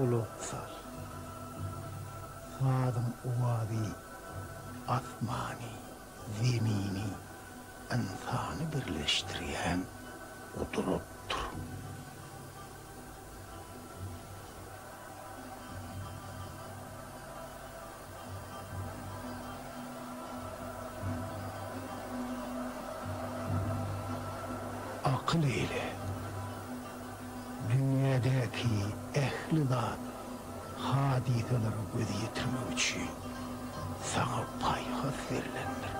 Gulak sal. Sazyň owazy asmany, zemini, ynsany birleşdirýän gudratdyr. Akyl eýle. Dünýädäki ähli zat hadysalara göz ýetirmek üçin saňa paýhas berlendir.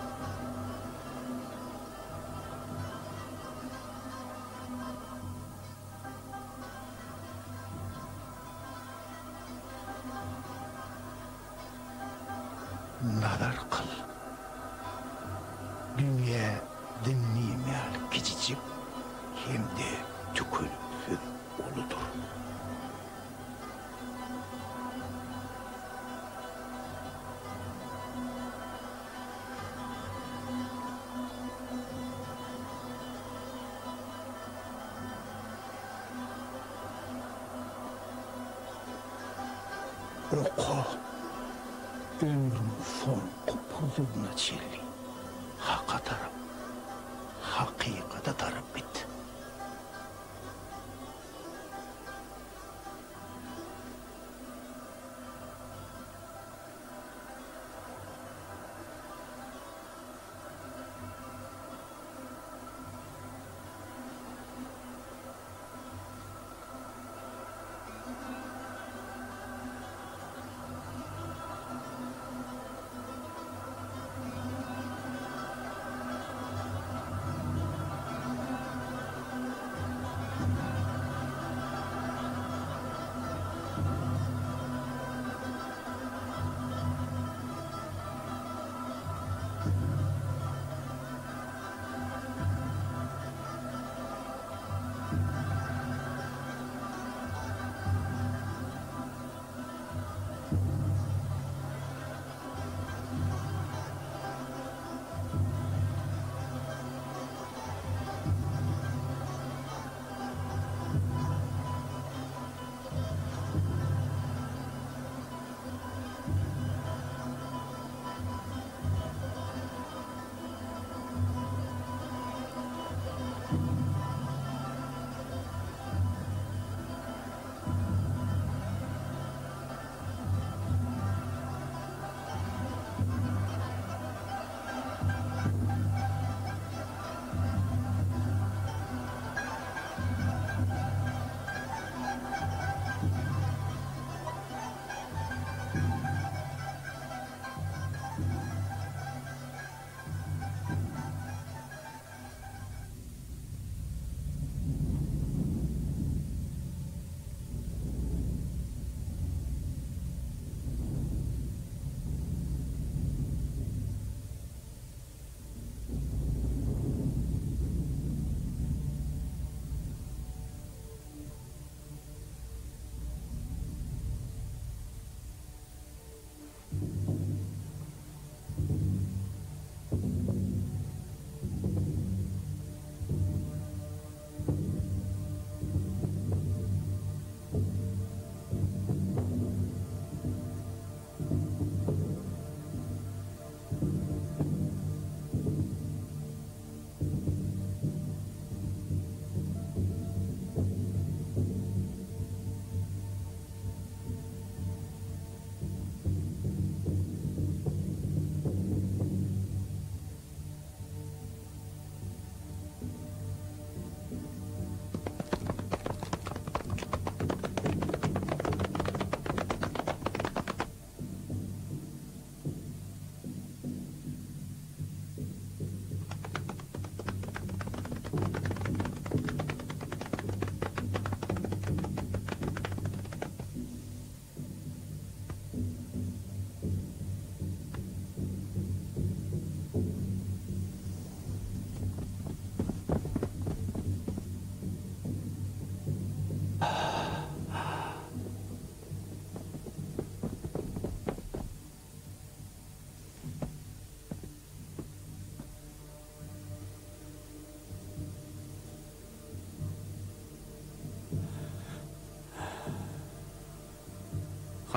Nazar kyl. Dünýä dindim ýaly kiçijik hem-de tükeniksiz uludyr. Oka, ömrüň soňky pursadyna çenli Haka tarap, hakykata tarap git.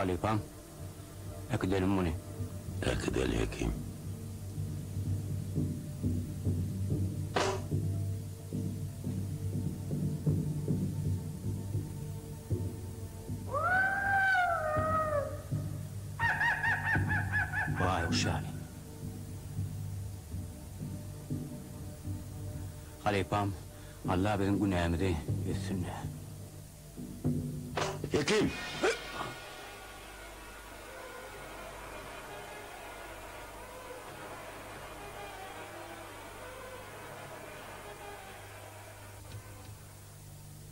Halypam, äkidelim muny. Äkideli, hekim. Baýguş ýaly. Halypam, Alla biziň günämizi ötsün-dä. Hekim!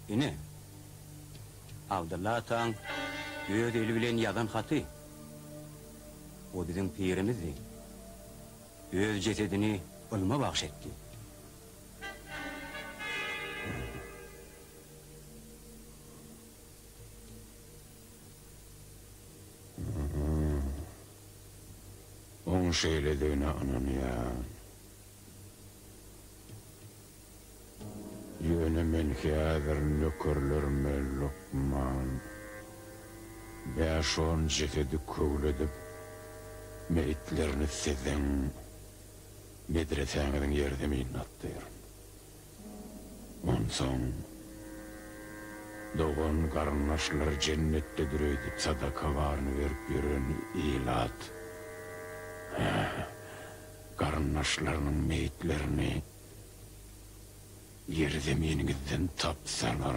Ine, Abdylla ataň öz eli bilen ýazan haty. O biziň pirimizdi. Öz jesedini ylma bagş etdi. Oň şeýledigine ynanýan. Ýöne men häzir nökerlerime lukman bäş-on jesedi köwledip, meýitlerini siziň medresäňiziň ýerzeminine atdyryn. Onsoň dogan-garyndaşlary jennetdedir öýdüp sadaka baryny berip ýören ilat garyndaşlarynyň meýitlerini ýerzeminiňizden tapsalar,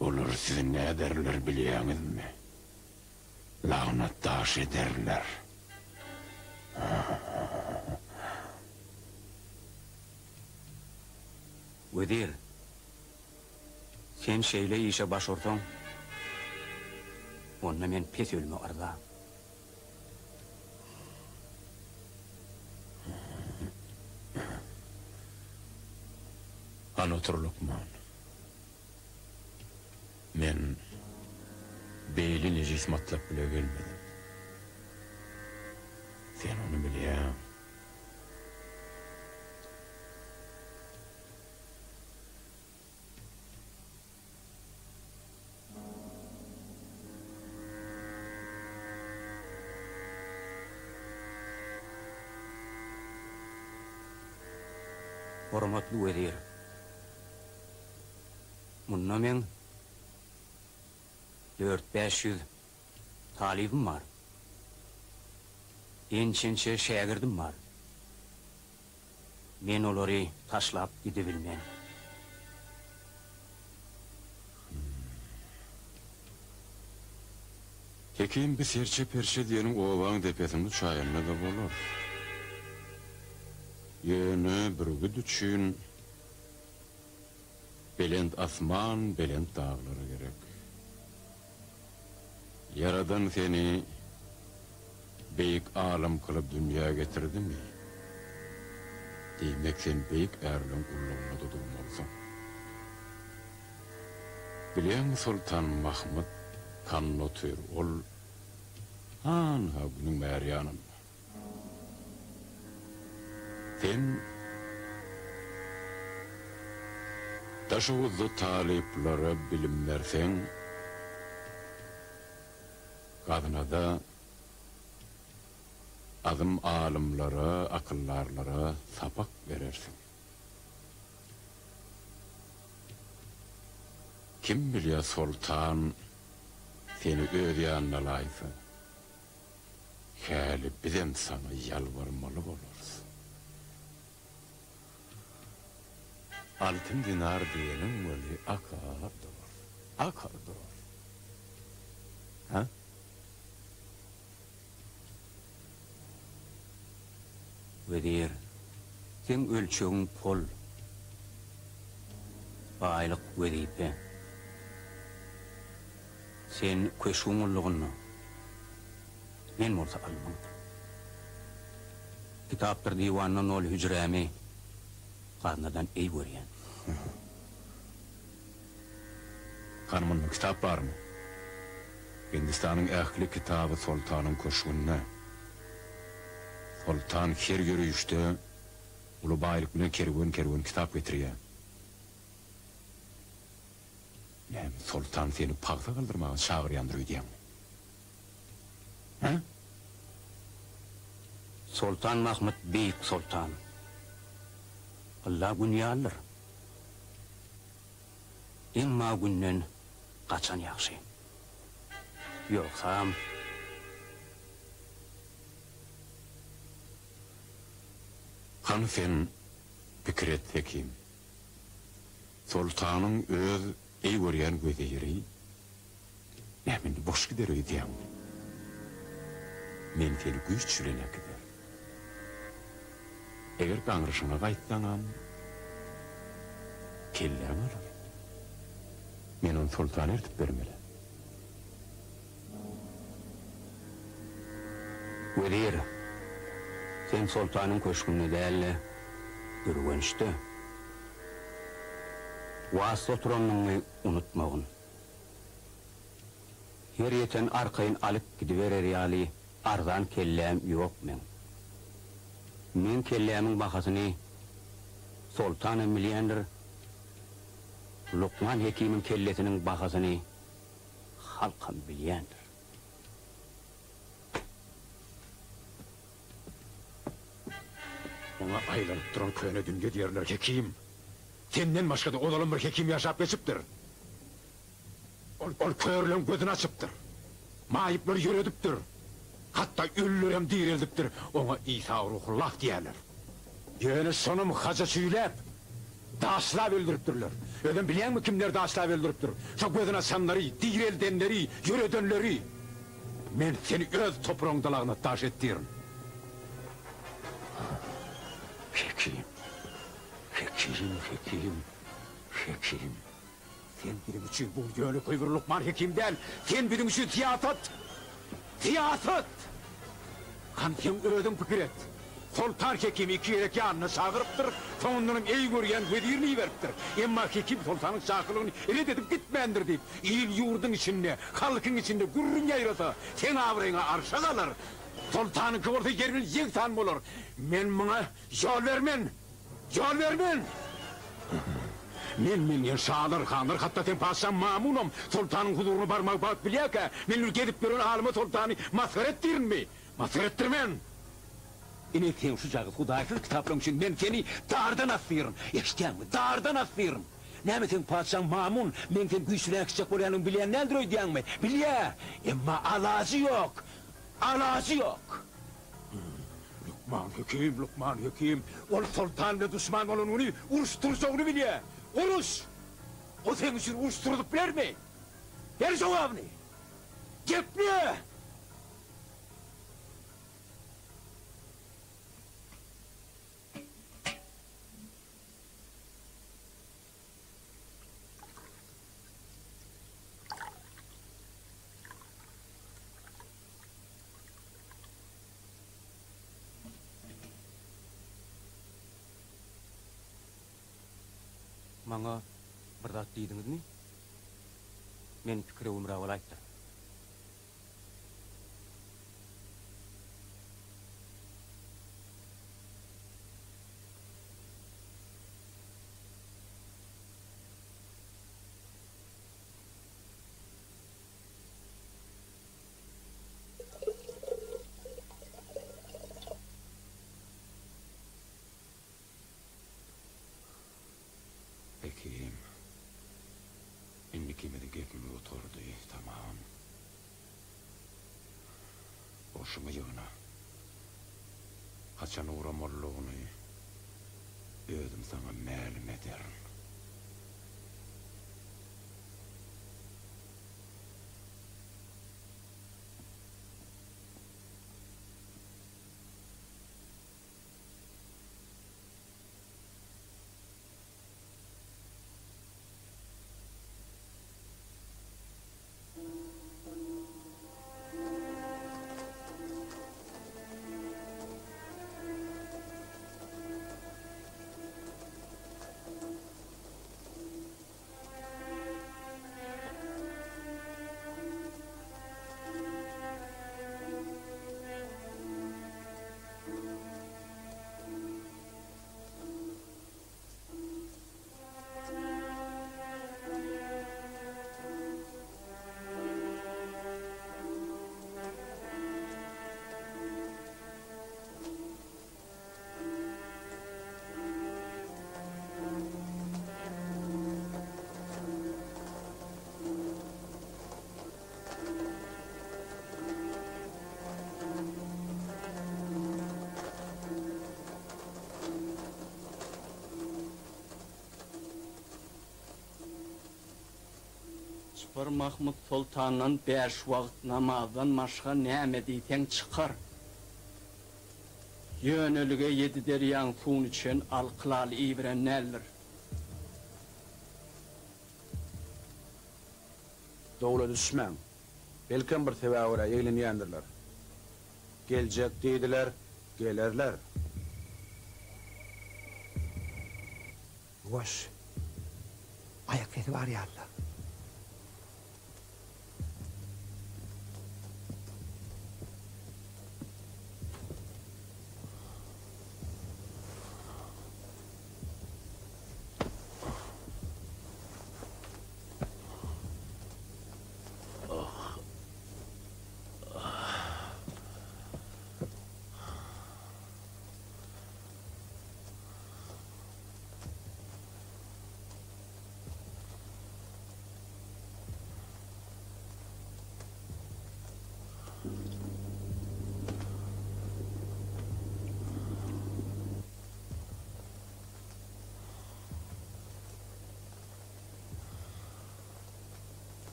olar sizi näderler bilýäňizmi? Lagnat daş ederler. Wezir, sen şeýle işe baş ursaň, onda men pes ölüme yrza. Hany otur, lukman. Men beýle nejis matlap bile gelmedim. Sen ony bilýäň. Hormatly wezir! Munda meň dört-bäş ýüz talybym bar. Ençe-ençe şägirdim bar. Men olary taşlap gidibilmen. Hekim bi serçe-perçe diýeniň obaň depesinde uçaýanda-da bolar. Ýöne bürgüt üçin Belent asman, belent daglar gerek. Ýaradan seni beýik alym kylyp dünýä getirdimi? Diýmek sen beýik ärleň gullugynda-da durmalysyň. Bilýäňmi Soltan Mahmyt handa otyr, ol hanha günüň bäri ýanynda. Sen Daşoguzda talyplara bilim berseň, Gaznada azym alymlara, akyldarlara sapak berersiň. Kim bilýär Soltan seni öz ýanyna alaýsa. Häli bizem saňa ýalbarmaly bolarys. Altyn dinar diýeniň weli akar durar, akar durar. Hä? Wezir, seň ölçegiň pol, baýlyk, wezipe. Sen köşgüň gullugynda, men bolsa almyň. Kitapdyr diwandan doly hüjrämi gaznadan eý görýän. Hany munda kitap barmy? Hindistanyň ähli kitaby soltanyň köşgünde. Soltan her ýörişde uly baýlyk bilen kerwen-kerwen kitap getirýär. Näme, soltan seni pagsa galdyrmaga çagyrýandyr öýdýäňmi? Hä? Soltan Mahmyt beýik soltan. Ylla gün ýalydyr. Emma günden gaçan ýagşy. Ýogsam. Hany sen pikir et, hekim. Soltanyň öz eý görýän weziri näme indi boş gider öýdýäňmi? Men seni güýç bilen äkiderin. Eger gaňryşyňa gaýtsaňam, kelläň alar. Men ony soltana ertip bermeli. Wezir, sen soltanyň köşgünde däl-de, Ürgençde, Wasda oturanyňy unutmagyn. Her ýeten arkaýyn alyp gidiberer ýaly arzan kelläm ýok meň. Meň kellämiň bahasyny soltanam bilýändir, Lukman hekimiň kellesiniň bahasyny halkam bilýändir. Oňa aýlanyp duran köne dünýe diýerler, hekim. Senden başga-da ozalam bir hekim ýaşap geçipdir. Ol körleň gözüni açypdyr. Maýyplary ýöredipdir. Hatda ölülerem direldipdir. Oňa Isa Ruhullah diýerler. Ýöne şonam haja çüýläp, daşlap öldüripdirler. Özem bilýäňmi kimler daşlap öldüripdir? Şo gözüni açanlary, direldenleri, ýöredenleri. Men seni öz topragyňda lagnat daş etdirin. Hekim, hekim, hekim, hekim. Sen biziň üçin bu ýönekeý bir lukman hekim däl. Sen biziň üçin syýasat! Syýasat! Hany seň özüň pikir et. Soltan hekimi iki gezek ýanyna çagyrypdyr, soňundanam eý görýän wezirini iberipdir. Emma hekim soltanyň çakylygyny ret edip gitmändir diýip, il-ýurduň içinde, halkyň içinde gürrüň ýaýrasa, seň abraýyň-a arşa galar, soltanyňky bolsa ýer bilen ýegsan bolar. Men muňa Ýol bermen! Ýol bermen! Men menden şalar, hanlar, hatda seň patyşaň Mamunam soltanyň huzuryna barmagy bagt bilýärkä, men bir gezip ýören alyma soltany masgara etdirinmi? Masgara etdirmen! Ine, seň şujagaz hudaýsyz kitaplaryň üçin men seni dardan asdyryn! Eşidýäňmi, dardan asdyryn! Näme seň patyşaň Mamun meň seni güýç bilen äkitjek bolýanymy bilýän däldir öýdýäňmi? Bilýä! Emma alajy ýok! Alajy ýok! Lukman hekim, lukman hekim, ol soltan bilen duşman bolan güni uruş turjagyny bilýär. Uruş! O seň üçin uruş turzup bilermi? Ber jogabyny! Geple! Maňa bir zat diýdiňizmi? Men pikire gümra bolaýypdyryn. Hekim, indi ikimiziň gepimiz gutardy, tamam. Goşuňy ýygna. Haçan ugramalydygyny özüm saňa mälim ederin. Japar Mahmyt soltandan bäş wagt namazdan başga näme diýseň çykar. Ýönelige ýedi derýaň suwuny içen alkylaly iýibiren däldir. Dowla düşmäň. Belkem bir sebäbe görä eglenýändirler. Geljek diýdiler, gelerler. Ýuwaş. Aýak sesi bar ýaly-la.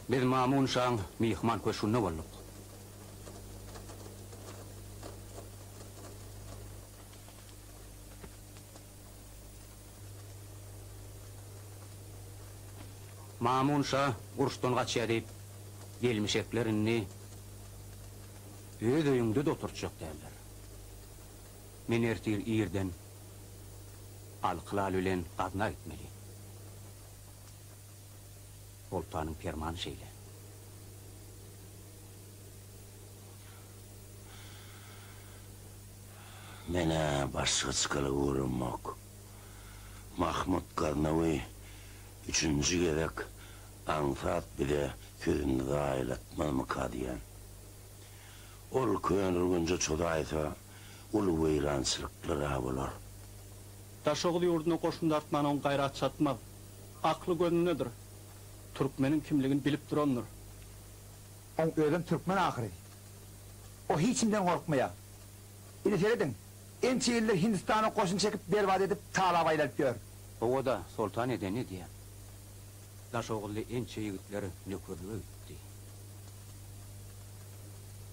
Biz Mamun şaň myhman köşgünde bolduk. Mamun şa uruşdan gaçýar diýip, gelmişekler indi öz öýüňde-de oturtjak däller. Men ertir irden Alkylal bilen Gazna gitmeli. Soltanyň permany şeýle. Men-ä başga çykalga göremok. Mahmyt Gaznawy üçünji gezek aňsat bize sözüni zaýalatmazmyka diýýän. Ol Köneürgenje çozaýsa, uly weýrançylyklar-a bolar. Daşoguz ýurduna goşun dartman oň gaýrat çatmaz. Akly gözündedir. Türkmeniň kimligini bilip durandyr. Oň özem türkmen ahyry. O hiç kimden gorkmaýar. Ine serediň, ençe ýyldyr Hindistana goşun çekip berbat edip talap aýlanyp ýör. Hawa-da, Soltan edeni edýär. Daşoguzly ençe ýigitler nökerlige gitdi.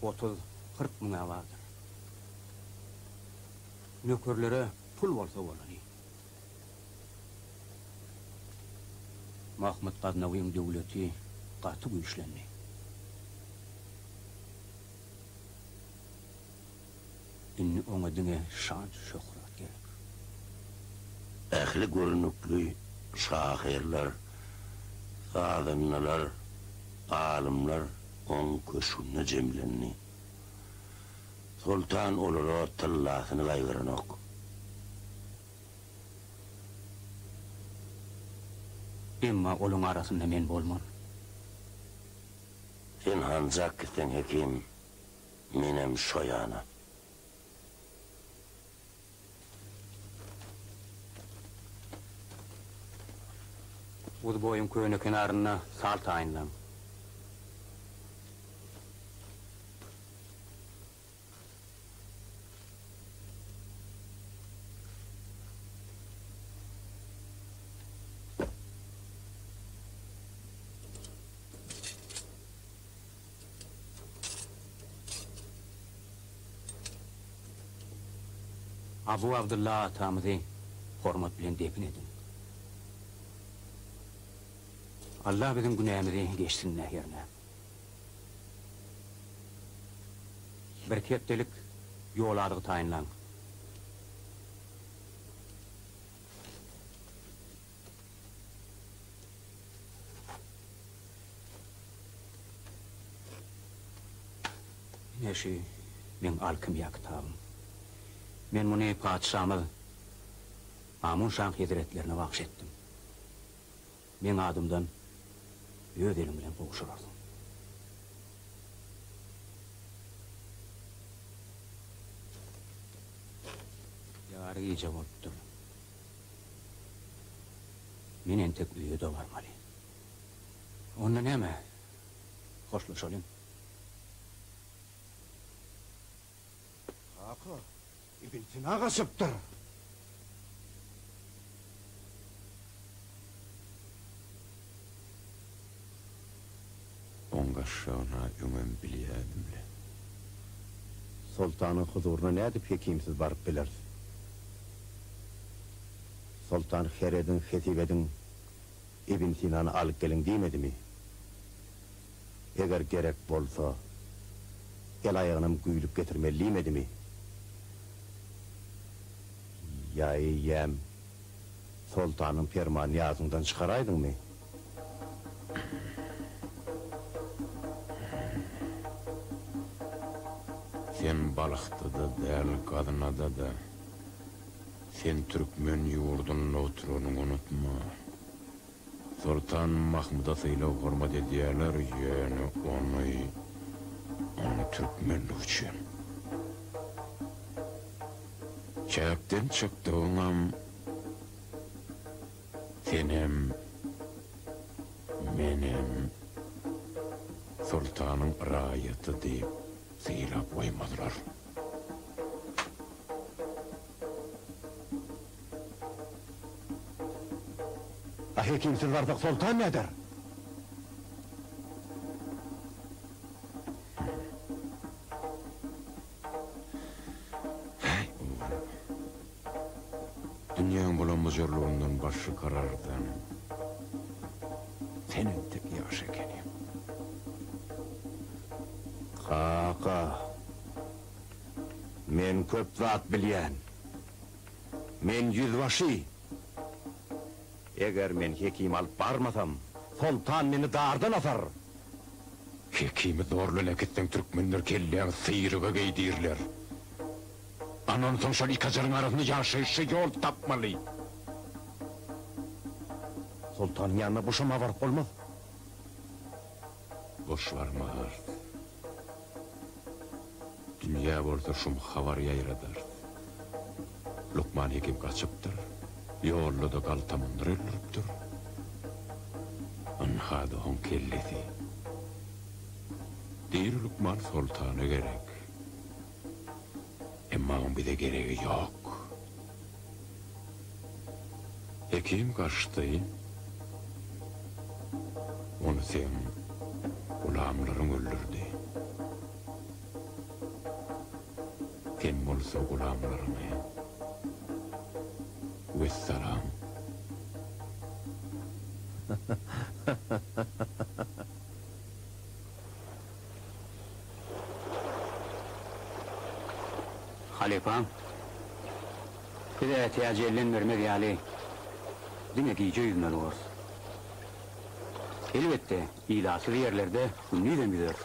30, 40 müň-ä bardyr. Nökerlere pul bolsa bolany. Mahmyt Gaznawyň döwleti gaty güýçlendi. Indi oňa diňe şan-şöhrat gerek. Ähli görnükli şahyrlar, sazandalar, alymlar oň köşgünde jemlendi. Soltan olara tyllasyny gaýgyranok. Emma olaň arasynda men bolman. Sen hanjak gitseň hekim, menem şo ýana. Uzboýuň köne kenarynda sal taýynlaň. Abu Abdylla atamyzy hormat bilen depin ediň. Allah biziň günämizi geçsin-dä hernä. Birki hepdelik ýol azygy taýynlaň. Ine şu meň alkimýa kitabym. Men muny patyşamyz Mamun şaň hezretlerine bagyş etdim. Meň adymdan öz eliň bilen gowşurarsyň. Ýary gije bolupdyr. Men entek öýe-de barmaly. Onda näme, hoşlaşalyň. Kaka, Ibn Sina gaçypdyr. gaçjagyny-ha öňem bilýädim-le. Soltanyň huzuryna nädip hekimsiz baryp bileris? Soltan her ediň, hesip ediň, Ibn Sinany alyp geliň diýmedimi? Eger gerek bolsa, el-aýagynam güýlüp getirmeli diýmedimi? Ýa eýýäm Soltanyň permanyny ýadyňdan çykaraýdyňmy? Sen Balhda-da däl, Gaznada-da. Sen türkmen ýurdunda oturanyňy unutma. Soltan Mahmyda sylag-hormat edýärler, ýöne ony, ony türkmenligi üçin. Çäkden çykdygyňam senem, menem soltanyň raýaty diýip sylap goýmazlar. A hekimsiz barsak soltan näder? Häý, oglum. Dünýäň bulam-bujarlygyndan baş çykarardan sen entek ýaş ekeniň. Kaka, men köp zat bilýän. Men ýüzbaşy. Eger men hekimi alyp barmasam, soltan meni dardan asar. Hekimi zorlan äkitseň türkmenler kelläňi syryga geýdirler. Ana onsoň şol iki ajaryň arasynda ýaşaýşa ýol tapmaly. Soltanyň ýanyna boşam-a baryp bolmaz. Boş barmarys. Dünýä bolsa şum habar ýaýradarys. Lukman hekim gaçypdyr. Ýolda-da galtamanlar öldüripdir. Ynha-da oň kellesi. Diri lukman soltana gerek. Emma oň bize geregi ýok. Hekim gaçdy. Ony seň gulamlaryň öldürdi. Sen bolsa gulamlaryňy. Wessalam. Halypam, biz ätiýajy elden bermez ýaly, diňe gije ýüzmeli borus. Elbetde, ilatsyz ýerlerde gündizem ýüzeris.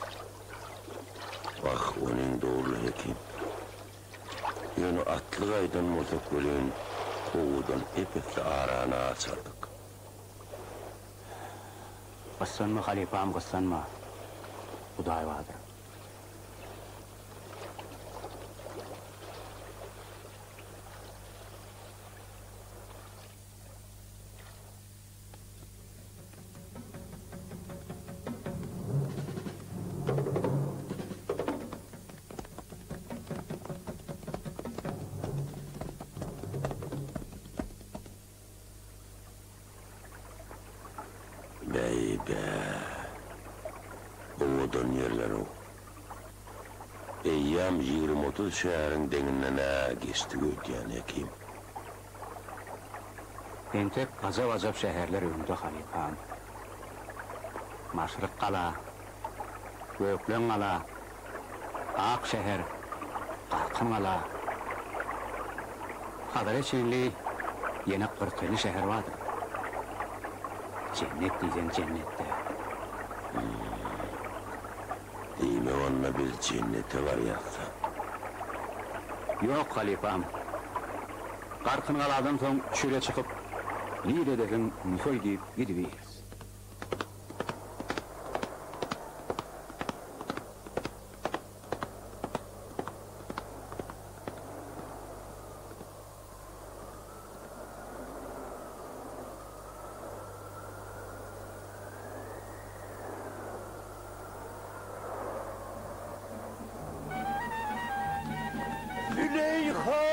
Wah, onyň dogruly hekim. Ýöne atly gaýdan bolsak welin, kowgudan ep-esli arany açardyk. Gyssanma, halypam, gyssanma. Hudaý bardyr. Bäý-bä, owadan ýerler-ow. Eýýäm 20-30 şäheriň deňinden-ä geçdik öýdýän, hekim. Entek ajap-ajap şäherler öňde halypam. Maşryk gala, Gökleň gala, Ak şäher, Garkyn gala. Hazara çenli ýene 40-50 şäher bardyr. Jennet diýseň jennet-dä. Diýmek onda biz jennete barýas-da. Ýok halypam. Garkyngaladan soň çöle çykyp, niredesiň Nusaý diýip gidibiris. Züleýha!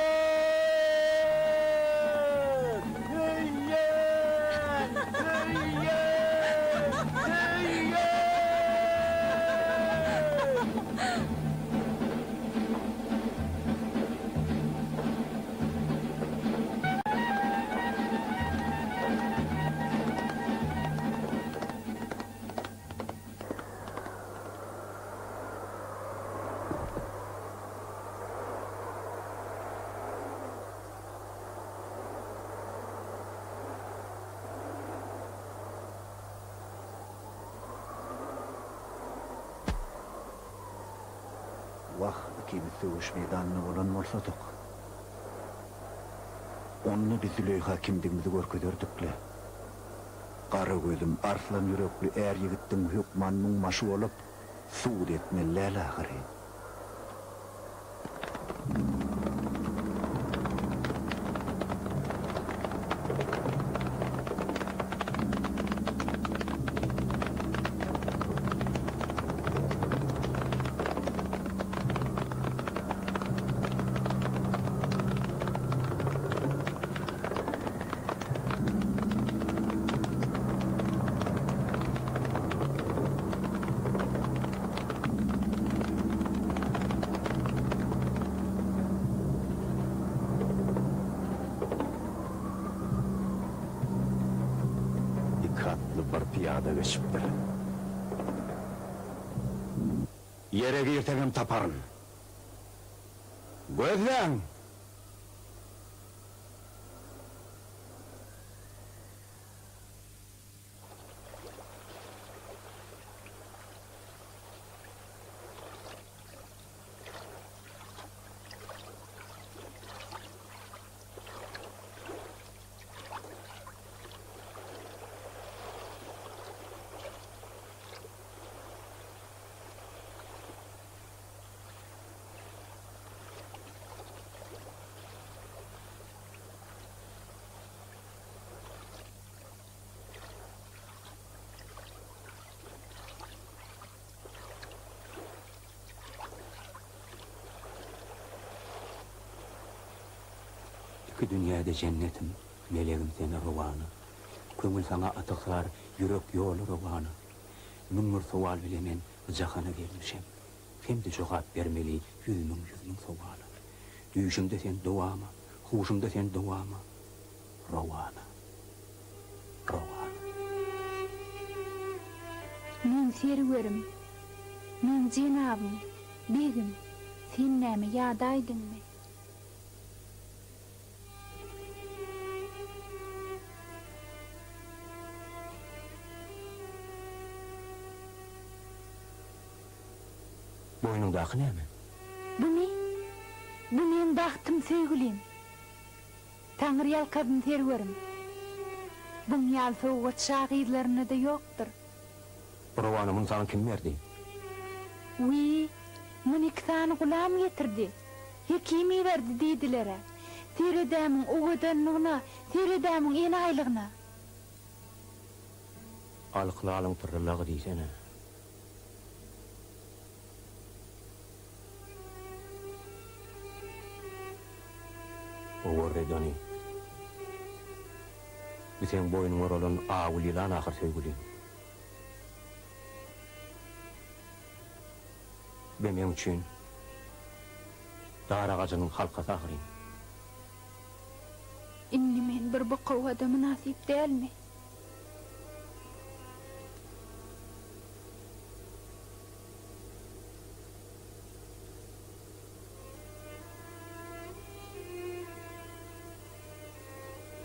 Söýýän! Söýýän! ikimiz söweş meýdanynda bolan bolsadyk, onda biz Züleýha kimdigimizi görkezerdik-le. Gara gözüm, arslan ýürekli är ýigitdiň hökman müňbaşy bolup, sud etmeli däl ahyry. Iki atly bir pyýada geçipdir. Ýere girseňem taparyn. Gözläň! Iki dünýäde jennetim, melegim sen rowana. Köňül saňa atygsar, ýürek ýoly rowana. 1001 sowal bile men bu jahana gelmişem. Hem-de jogap bermeli ýüzmüň ýüzmüň sowala. Düýşümde sen dowama, huşumda sen dowama, Rowana. Rowana. Meň serwerim, meň jenabym, begim, sen näme ýadaýdyňmy? Boýnuňdaky näme? Bumy? Bu meň bagtym, söýgülim. Taňry ýalkasyn serwerim. Buň ýaly sowgat şa gyzlarynda-da ýokdur. Rowana muny saňa kim berdi? Wiý, muny iki sany gulam getirdi. Hekim iberdi diýdiler-ä. Sered-ä muň owadanlygyna, sered-ä muň enaýylygyna. Alkylalyň pyrrylagy diýsene. Owarra ony. Bu seň boýnuňa oralan awuly ýylan ahyr söýgülim. Be meň üçin dar agajynyň halkasy ahyryn. Indi men bir bukawada mynasyp dälmi?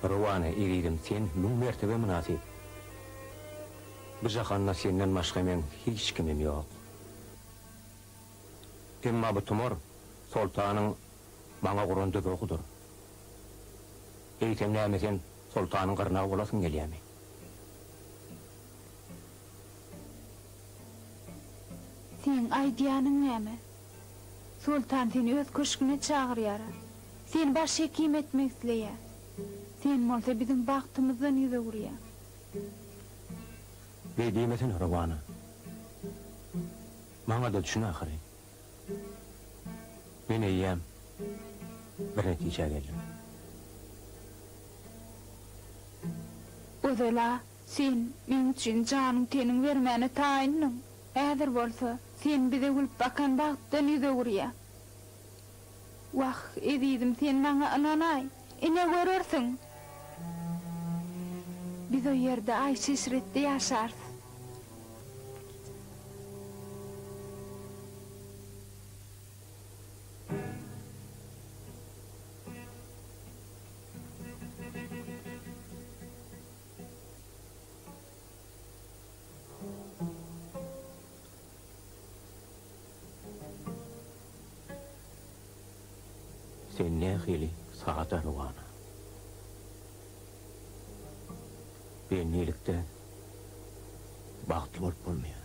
Rowana, ezizim, sen müň mertebe mynasyp. Bu jahanda senden başga meň hiç kimim ýok. Emma bu tumar soltanyň maňa guran duzagydyr. Eýsem näme sen soltanyň gyrnagy bolasyň gelýämi? Seň aýdýanyň näme? Soltan seni öz köşgüne çagyrýar-a. Seni baş hekim etmek isleýär. Sen bolsa biziň bagtymyzdan ýüz öwürýäň. Beý diýmesene, Rowana. Maňa-da düşün ahyry. Men eýýäm bir netijä geldim. Ozal-a sen meň üçin janyň-teniň bermäne taýyndyň. Häzir bolsa sen bize gülüp bakan bagtdan ýüz öwürýäň. Wah, ezizim, sen maňa ynanaý. Ine görersiň. Biz o ýerde aýşy-eşretde ýaşarys. Sen nähili sada rowana. Bendilikde bagtly bolup bolmaýar.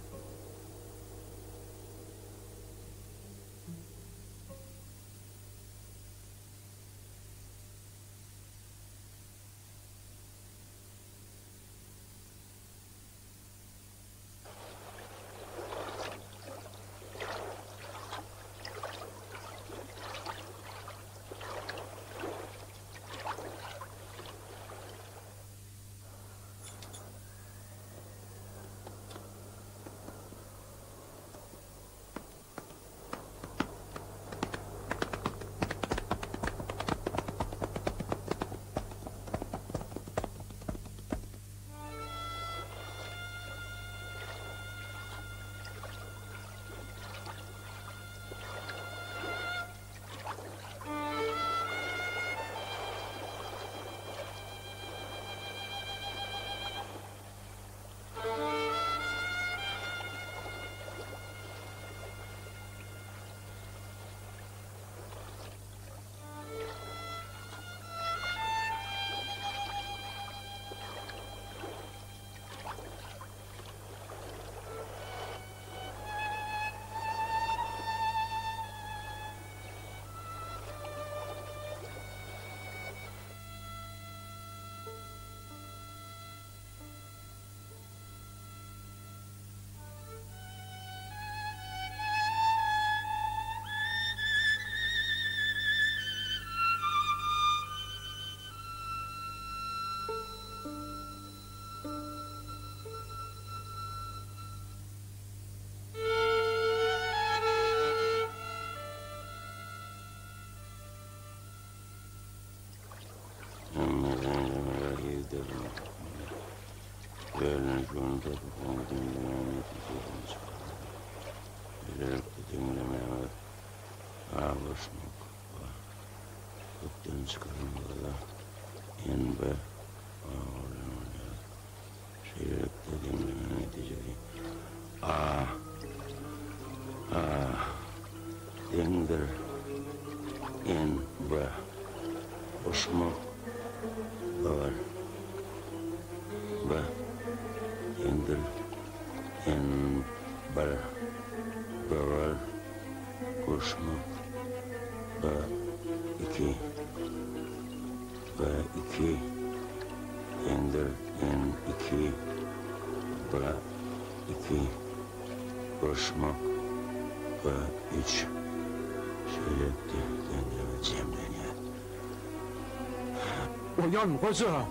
Oýan, goja!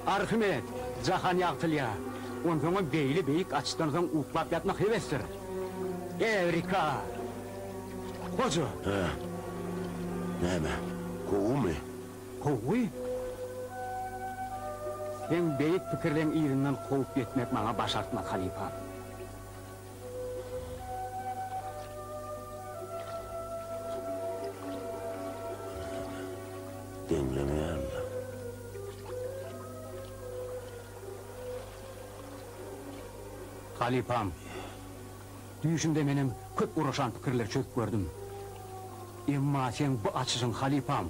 Arhimed, jahan ýagtylýar. Onsoňam beýle beýik açyşdan soň uklap ýatmak hebesdir. Ewrika! Goja! Hä? Näme, gowumy? Gowy? Seň beýik pikirleň yzyndan kowup ýetmek maňa başartmaz, halypam. Deňlemeýärler. Halypam, düýşümde menem köp uraşan pikirleri çözüp gördüm. Emma seň bu açyşyň halypam,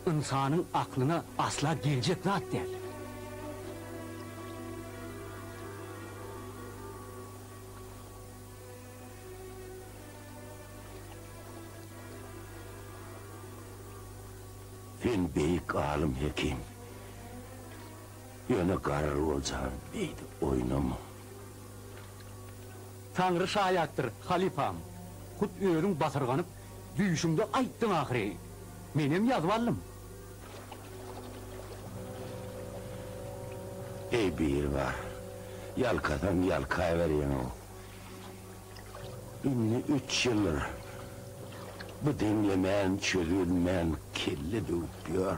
ynsanyň aklyna asla geljek zat däl. Sen beýik alym hekim. Ýöne garar boljaň beýdip oýnama. Taňry şaýatdyr, halypam. Hut özüň basyrganyp, düýşüňde aýtdyň ahyry. Menem ýazyp aldym. Eý biri bar. Ýalkasaň ýalkaberýäň-ow. Indi üç ýyldyr bu deňlemän çözülmän kelle döwüp ýör.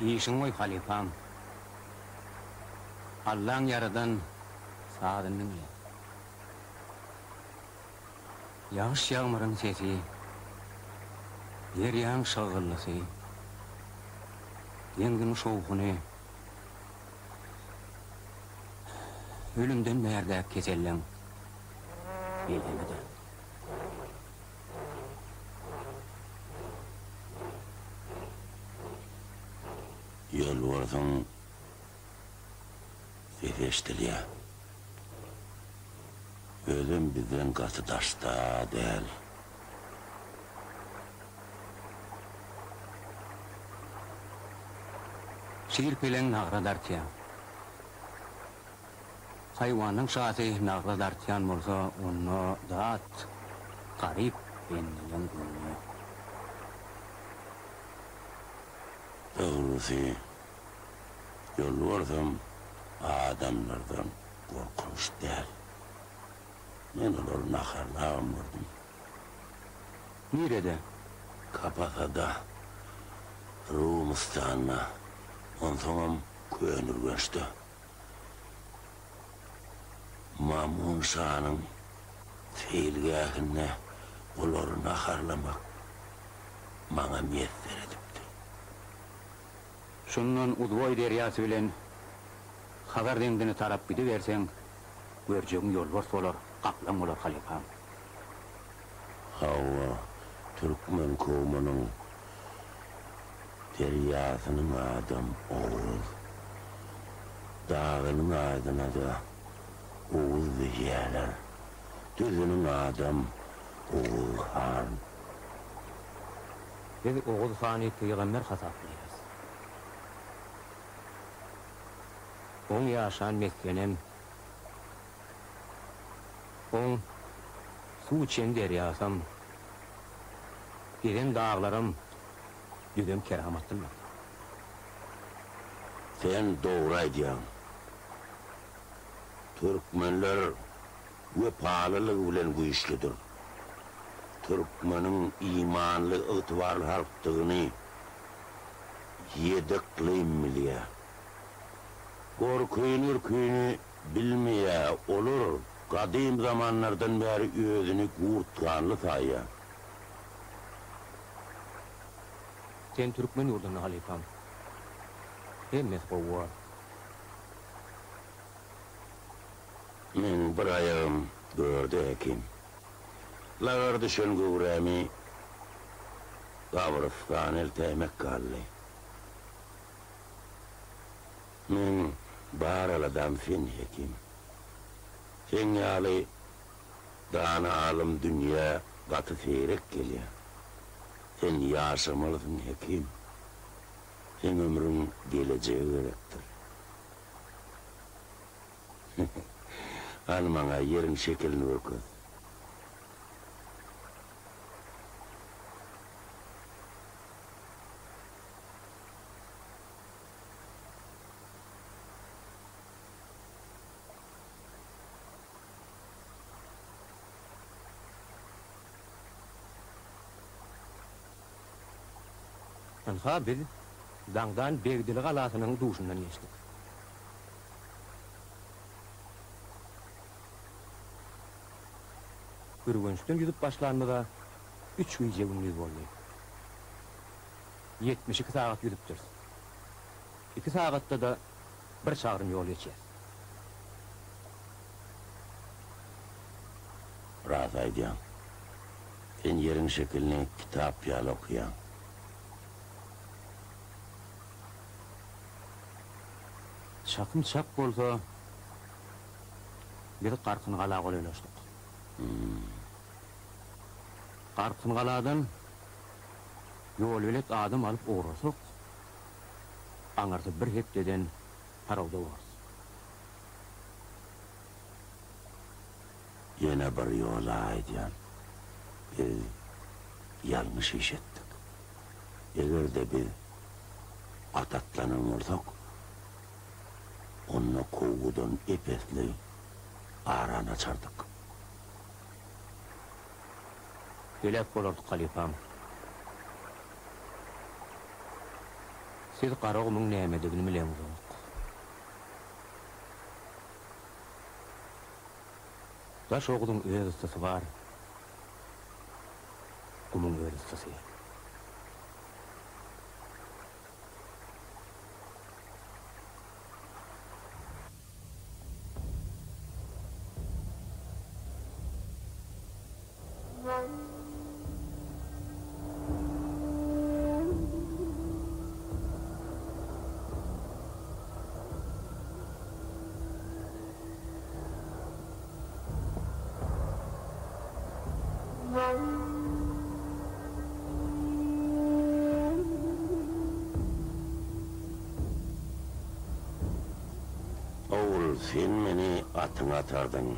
Işiňi goý halypam. Allaň ýaradan sazyny diňle. Ýagyş-ýagmyryň sesi, derýaň şygyllysy, deňziň şowhuny, ölümden bärdäki keselleň melhemidir. Ýolbarsyň sesi eşidilýär. Özem bizden gaty daşda däl. Şir-peleň nagra dartýar. Haýwanyň şasy nagra dartýan bolsa, onda dat garyp bendeleň gününe. Dogrusy, ýolbarsam adamlardan gorkunç däl. Men olary naharlabam gördüm. Nirede? Kapasada, Rumystanda, onsoňam Köneürgençde. Mamun şanyň seýilgähinde olary naharlamak maňa miýesser edipdi. Şundan Uzboý derýasy bilen Hazar deňzine tarap gidiberseň, görjegiň ýolbars bolar, gaplaň bolar, halypam. Hawa, türkmen kowmunyň derýasynyň adam Oguz. Dagynyň adyna-da Oguz diýýärler. Düzüniň adam Oguz han. Biz Oguz hany pygamber hasaplaýarys. Oň ýaşan mesgenem, oň suw içen derýasam, gezen daglaram düzem keramatlydyr. Sen dogry aýdýaň. Türkmenler wepalylygy bilen güýçlüdir. Türkmeniň imanly, ygtybarly halkdygyny ýedi yklym bilýär. Gorkyny-ürküni bilmeýär, olar gadym zamanlardan bäri özüni gurt ganly saýýar. Sen türkmen ýurdunda halypam. Hemmesi gowy bor. Meň bir aýagym görde hekim. Lagar düşen göwrämi gabrystana eltäýmek galdy. Meň bar aladam sen, hekim. Seň ýaly dana alym dünýä gaty seýrek gelýär. Sen ýaşamalysyň, hekim. Seň ömrüň gelejege gerekdir. Hany maňa ýeriň şekilini görkez. Ynha biz daňdan Begdili galasynyň duşundan geçdik. Ürgençden ýüzüp başlanymyza üç gije-gündiz boldy. 72 sagat ýüzüpdiris. Iki sagatda-da bir çagrym ýol geçýäs. Ras aýdýaň. Sen ýeriň şekilini kitap ýaly okaýaň. Çakym çak bolsa, biz Garkyngala golaýlaşdyk. Garkyngaladan ýolbelet adam alyp ugrasak, aňyrsy bir hepdeden Parawda bolarys. Ýene bir ýola aýdýan, biz ýalňyş iş etdik. Eger-de biz at atlanan bolsak, onda kowgudan ep-esli arany açardyk. Heläk bolardyk, halypam. Siz Garagumuň nämedigini bileňzok. Daşoguzyň öz yssysy bar, gumuň öz yssysy. Ogul, sen meni atyňa atardyň.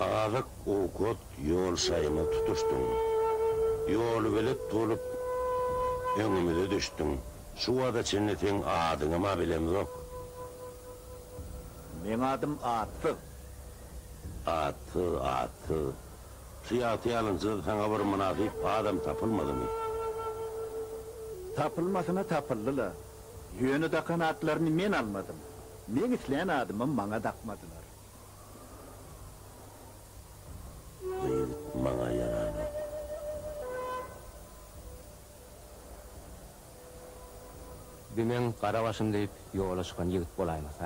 Azyk, owkat, ýol şaýyma tutuşdyň. Ýolbelet bolup, öňümize düşdüň. Şu wagta çenli seň adyňam-a bilemzok. Meň adym Atsyz. Atsyz, Atsyz. Şu ýagty ýalynçyda saňa bir mynasyp adam tapylmadymy? Tapylmasyna tapyldy-la. Ýöne dakan atlaryny men almadym. Meň islän adymam maňa dakmadylar. Bu ýigit maňa ýaranok. Bi meň gara başym diýip ýola çykan ýigit bolaýmasa.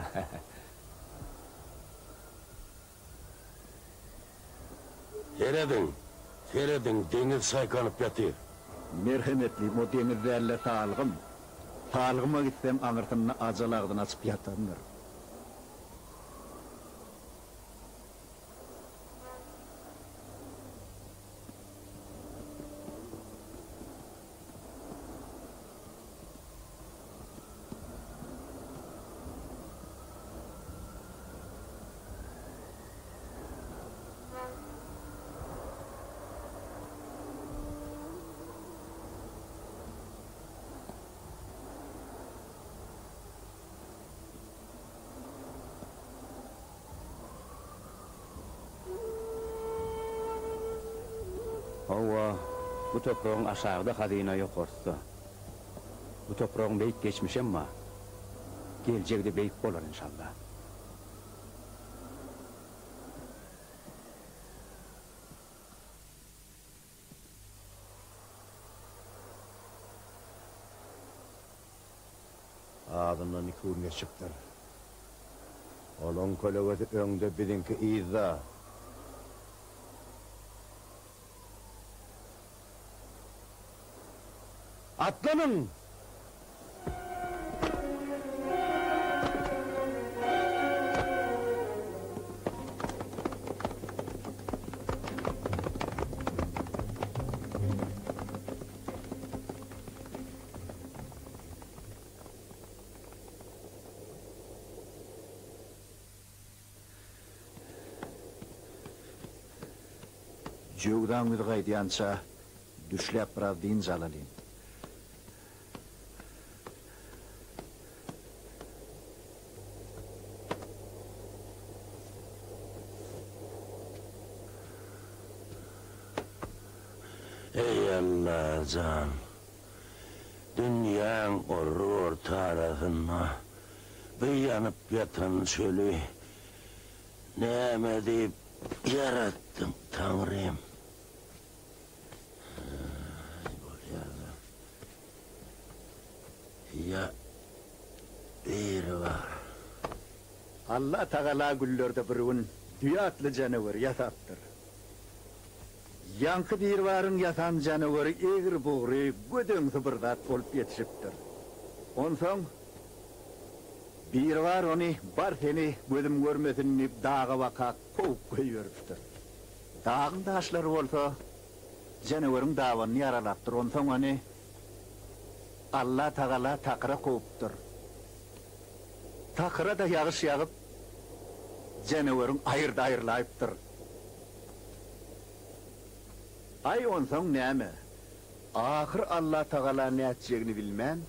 Serediň, serediň, deňiz çaýkanyp ýatyr. Merhemetlim, o deňiz däl-de salgym. Salgyma gitseň aňyrsynda ajal agzyny açyp ýatandyr. Hawa, bu topragyň aşagyda hazyna ýokarsda. Bu topragyň beýik geçmişem bar. Geljegi-de beýik bolar enşalla. Azyndan iki gün geçipdir. Olaň kölegesi öňde, biziňki yzda. Atlanyň! Jöwzaň ýüzi gaýdýança düşläp biraz dynç alalyň. Eý Allajan! Dünýäň orry-orta arasynda bir ýanyp ýatan çöli näme diýip ýaratdyň, Taňrym? Aý, bolýar-da. Ýa biri bar. Allatagala güllerde bir gün düýe atly janaweri ýasapdyr. Ýaňky Biribaryň ýasan janaweri egri-bugry, gödeňsi bir zat bolup ýetişipdir. Onsoň Biribar ony bar seni gözüm görmesin diýip daga baka kowup goýberipdir. Dagyň daşlary bolsa janaweriň dabanyny ýaralapdyr. Onsoň ony Allatagala takyra kowupdyr. Takyra-da ýagyş ýagyp, janaweriň aýyrdy-aýrylaýypdyr. Aý, onsoň näme? Ahyr Allatagala nätjegini bilmän,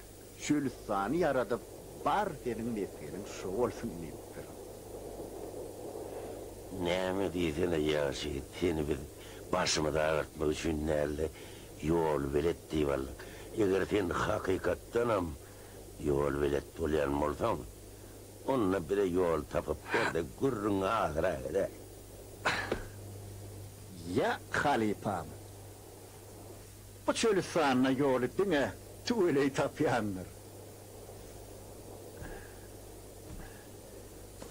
çölüstany ýaradyp, bar seniň mesgeniň şo bolsun diýipdir. Näme diýsene, ýagşy ýigit, seni biz başymyzy agyrtmak üçin däl-de, ýolbelet diýip aldyk. Eger sen hakykatdanam. Ýol belet bolýan bolsaň, onda bize ýol tapyp ber-de, gürrüňi azyrak edäý. Ýa, halypam, bu çölüstanda ýoly diňe tüweleý tapýandyr.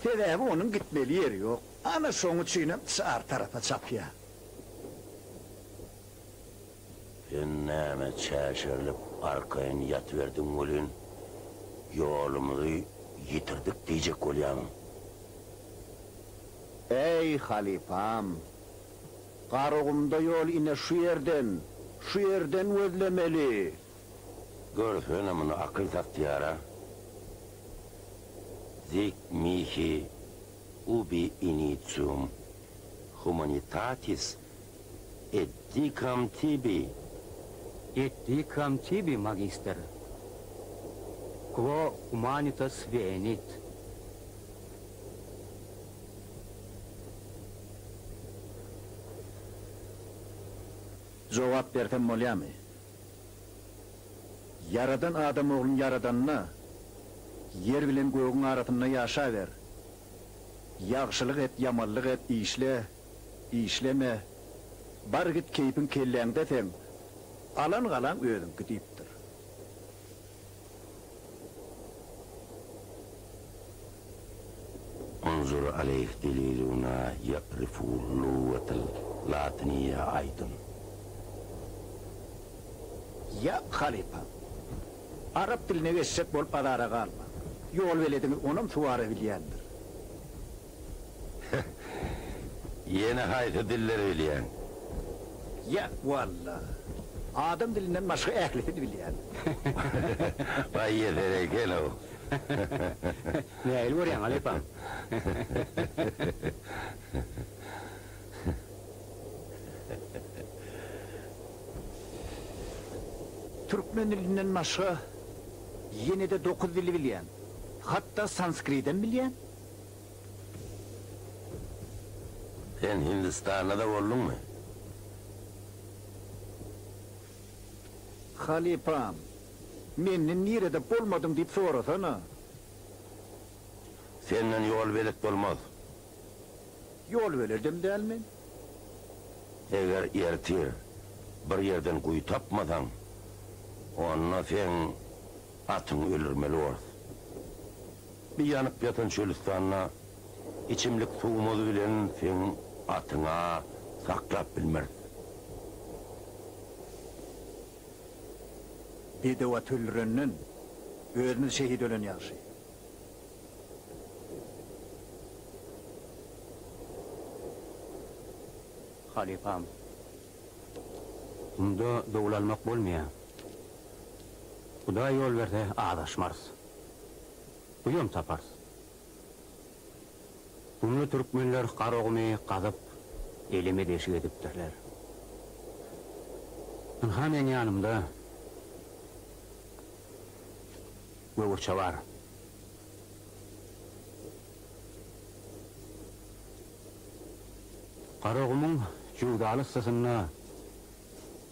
Sebäbi onuň gitmeli ýeri ýok. Ana şoň üçinem çar tarapa çapýar. Sen näme çäşerilip arkaýyn ýatyberdiň welin, ýolumyzy ýitirdik diýjek bolýamyň? Eý, halypam! Garagumda ýol ine şu ýerden, şu ýerden gözlemeli. Görsene muny akyl satýara. Zik mihi ubi initium humanitatis et dicam tibi. Et dicam tibi, magister, quo humanitas venit. Jogap bersem bolýamy? Ýaradan adam ogluny ýaradanda, ýer bilen gögüň arasynda ýaşaber. Ýagşylyk et, ýamanlyk et, işle, işleme, bar git keýpiň kelläňde seň, alan galaň özüňki diýipdir. Unzur aleýh deliluna ýa'rifu lugatal latiniýa aýdyn. Ýa halypa, arap diline geçjek bolup azara galma. Ýolbelediňiz onam suwara bilýändir. Ýene haýsy dilleri bilýäň? Ýa walla, adam dilinden başga ählisini bilýän. Baý ýeser eken-ow. Nähili görýäň, halypa? Türkmen dilinden başga ýene-de dokuz dili bilýän. Hatda sanskridem bilýän. Sen Hindistanda-da bolduňmy? Halypam, menden nirede bolmadyň diýip sorasana. Senden ýolbelet bolmaz. Ýolbeledem däl men. Eger ertir bir ýerden guýy tapmasaň, onda seň atyňy öldürmeli borus. Bir ýanyp ýatan çölüstanda içimlik suwumyz bilen seň atyňa saklap bilmeris. Bedew at öldürenden, özümiz şehit ölen ýagşy. Halypam, munda dowul almak bolmaýar. Hudaý ýol berse, azaşmarys. Guýam taparys. Gumly türkmenler Garagumy gazyp, eleme deşik edipdirler. Ynha meň ýanymda göwürçe bar. Garagumuň jöwzaly yssysynda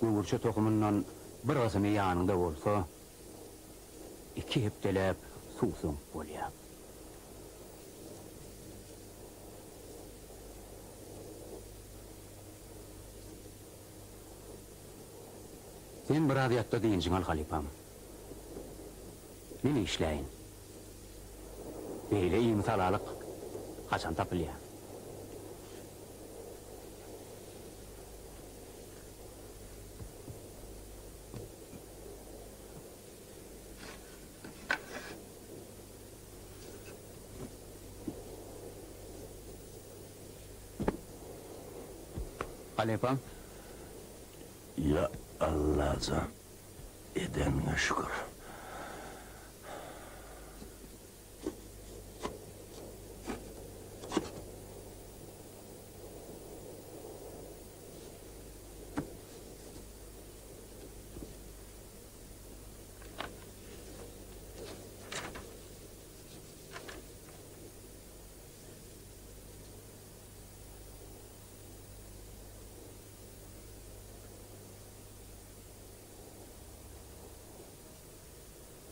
göwürçe tohumyndan bir gysymy ýanyňda bolsa, Iki hepdeläp suwsaň bolýar. Sen biraz ýatda dynjyňy al halypam. Men işläýin. Beýle imisalalyk haçan tapylýar? Halypa. Ýa Allajan edeniňe şükür.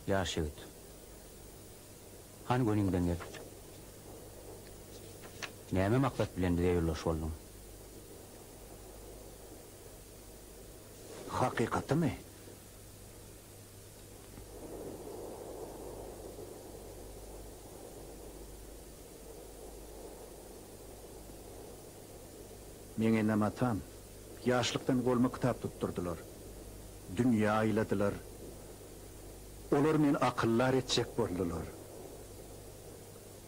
Ýaş ýigit. Hany göniňden gel. Näme maksat bilen bize ýoldaş bolduň? Hakykatymy? Meň enem-atam ýaşlykdan goluma kitap tutdurdylar. Dünýä aýladylar. Olar meni akyldar etjek boldular.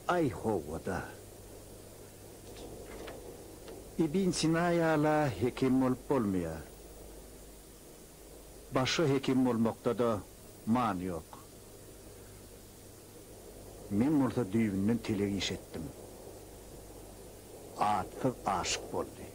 Aý, hawa-da. Ibn Sina ýala hekim bolup bolmaýar. Başga hekim bolmakda-da many ýok. Men bolsa düýbünden telek iş etdim. Atsyz aşyk boldy.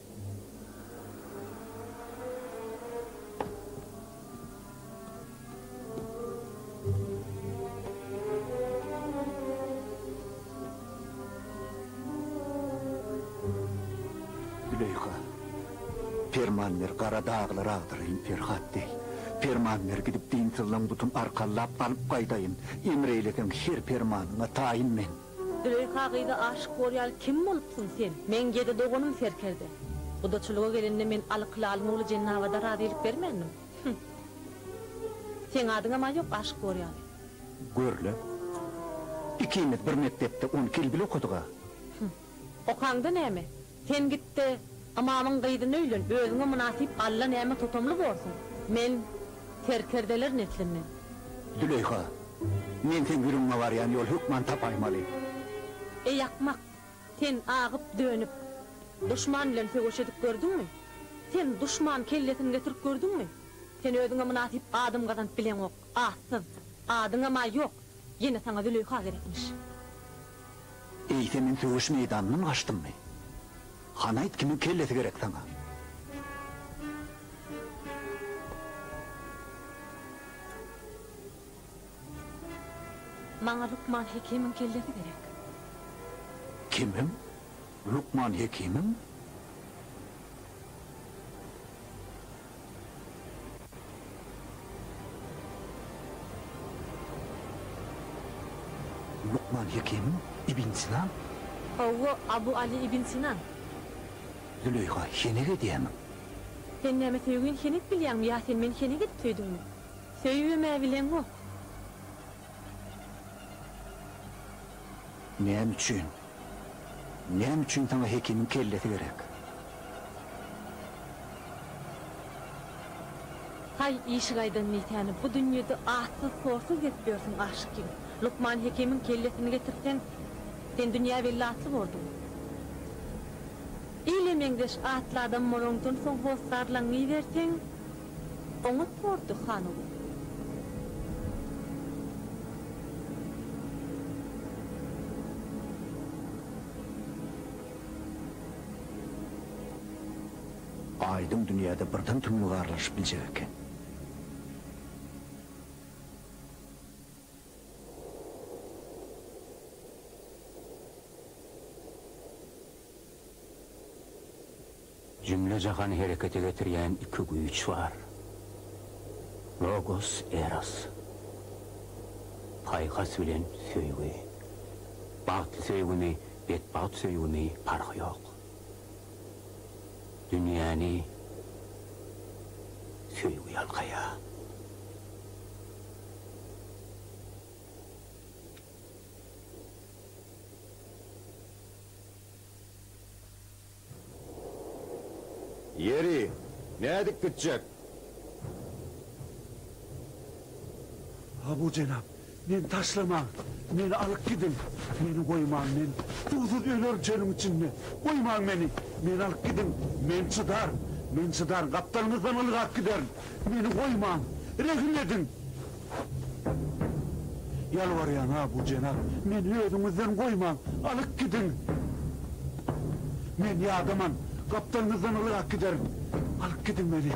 Züleýha, perman ber, gara daglary agdaraýyn, Perhat deý. Perman ber, gidip dinsyzlaň butun arkanlap alyp gaýdaýyn. Emr eýleseň, her permanyňa taýyn men. Züleýha gyza aşyk bor ýaly kim bolupsyň sen? Meň ýedi doganym serkerde. Gudaçylyga gelende men Aly Kylalyň ogly Jennabada razylyk bermändim. Hüm. Seň adyňam-a ýok aşyk bor ýaly. Gör-le. Ikimiz bir mekdepde 12 ýyl bile okadyk-a. Hüm. Okaňda näme? Sen git-de, ymamyň gyzyna öýlen, özüňe mynasyp Alla näme totamly borsuň. Men serkerdeler neslinden. Züleýha, men seň ýüregiňe barýan ýol hökman tapaýmaly. Eý akmak, sen agyp-dönüp, duşman bilen söweş edip gördüňmi? Sen duşman kellesini getirip gördüňmi? Sen özüňe mynasyp adam gazanyp bileňok, atsyz, adyňam-a ýok, ýene saňa Züleýha gerekmiş. Eýse men söweş meýdanyndan gaçdymmy? Hany aýt kimiň kellesi gerek saňa? Maňa Lukman Hekimiň kellesi gerek. Kimiň? Lukman Hekimiň? Lukman Hekimiň? Ibn Sinan? Hawa, Abu Aly ibn Sinan. Züleýha, henek edýämiň? Sen näme söýgini henek bilýäňmi ýa sen meni henek edip söýdüňmi? Söýübem-ä bileňok. Näme üçin? Näme üçin saňa hekimiň kellesi gerek? Haý, işigaýdan diýsäni, bu dünýede atsyz-sorsuz gezip ýörsüň, aşyk ýigit. Lukman hekimiň kellesini getirseň, sen dünýä belli atly borduň. Ile meňzeş atly adam bolaňdan soň hossarlaňňy iberseň, oňat bordy, han ogul. Aýdyň dünýäde birden tümlük aralaşyp biljek eken. Jümle-jahany herekete getirýän iki güýç bar. Logos, Eros. Paýhas bilen söýgi. Bagtly söýgümi, betbagt söýgümi parhy ýok. Dünýäni söýgi ýalkaýar. Ýeri, nädip gitjek? Abu jenap, meni taşlamaň, meni alyp gidiň, meni goýmaň, men suwsuz ölerin çölüň içinde, goýmaň meni, meni alyp gidiň, men çydaryn, men çydaryn, gapdalyňyzdan ylgap giderin, meni goýmaň, rehim ediň! Ýalbarýan, Abu jenap, meni özüňizden goýmaň, alyp gidiň! Men ýadaman, gapdalyňyzdan ylgap giderin. Alyp gidiň meni!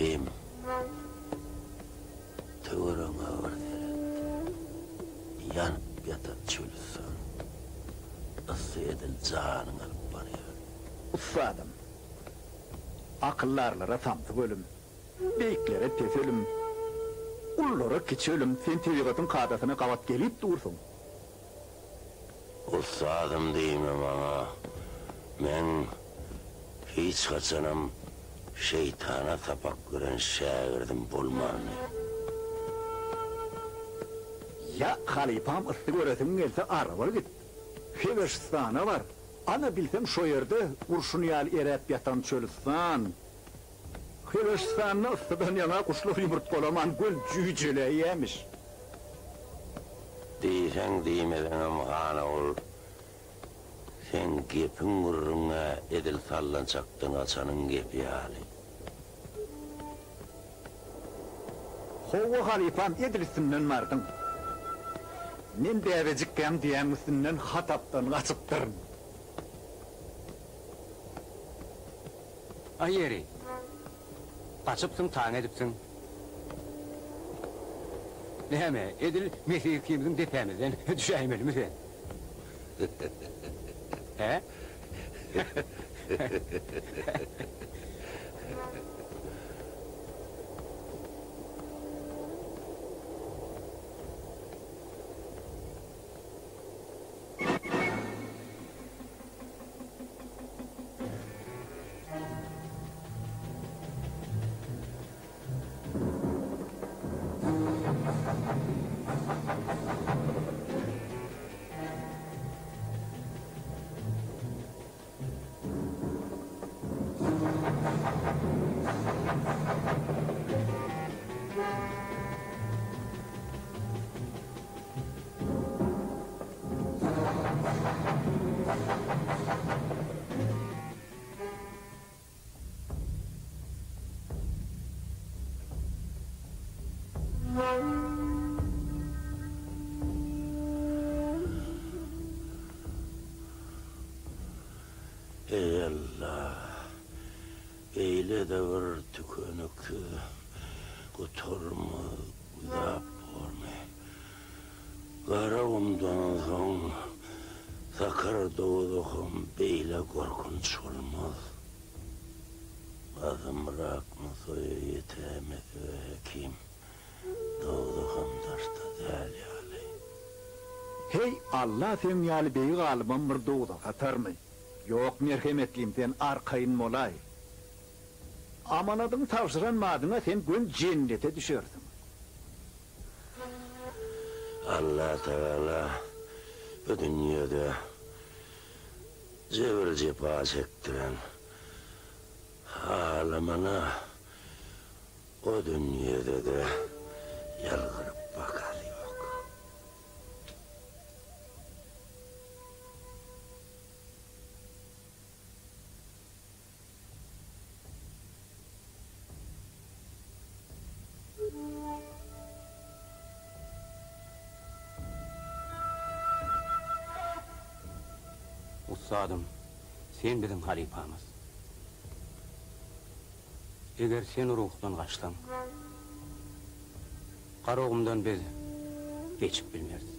Hekim, töweregiňe bir seret. Ýanyp ýatan çölüstan. Ysy edil janyňy alyp barýar. Ussadym, akyldarlara samsyk ölüm, beýiklere pes ölüm, ululara kiçi ölüm, sen tebigatyň kadasyna gabat gelip dursuň. Ussadym diýme maňa, meň hiç haçanam şeýtana sapak beren şägirdim bolmandy. Ýa halypam yssy göresiň gelse Araba git. Hebeşistana bar. Ana bilseň şo ýerde gurşun ýaly eräp ýatan çölüstan. Hebeşistanda yssydan ýaňa guşlar ýumurtgalaman göl jüýjeläýýämiş. Diýseň diýmeseňem han ogul, seň gepiň gürrüň-ä edil sallançakdan gaçanyň gepi ýaly. Howwa halypam edil üstünden bardyň. Men bäbejikkäm düýäň üstünden hatapdan gaçypdyryn. Aý ýeri. Gaçypsyň taň edipsiň. Näme, edil Mesih ikimiziň depämizden düşäýmelimi sen? Hä? Eý Alla, beýle-de bir tükeniksiz, gutarmaz güzap bormy? Garagumdan soň Sakar dowzaham beýle gorkunç bolmaz. Azymrak Nusaýa ýetäýmese hekim, dowzaham daşda däl ýaly. Heý, Alla seň ýaly beýik alymam bir dowzaha atarmy? Ýok, merhemetlim, sen arkaýyn bolaý. Amanadyňy tabşyran badyňa sen göni jennete düşersiň. Allatagala bu dünýede jebir-jepa çekdiren halamana o dünýede-de ýylgyryp bakary ýok. Ussadym, sen biziň halypamyz. Eger sen ruhdan gaçsaň, Garagumdan biz geçip bilmeris.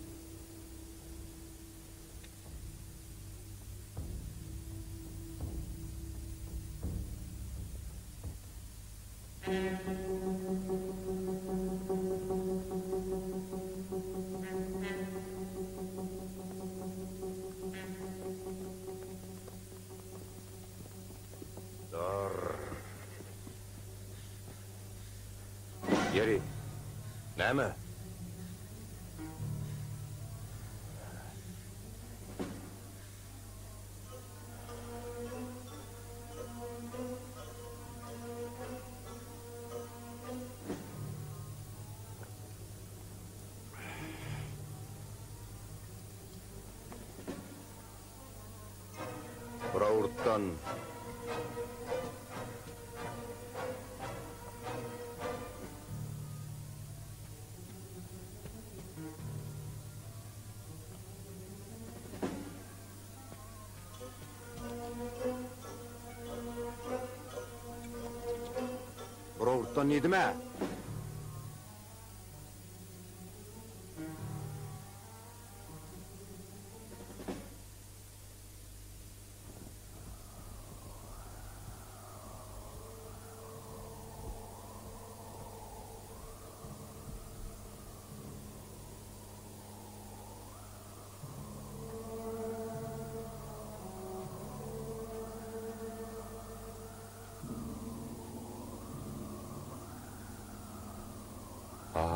Dur. Ýeri, näme? Burawurtdan. Daşary ýurtdan diýdim-ä.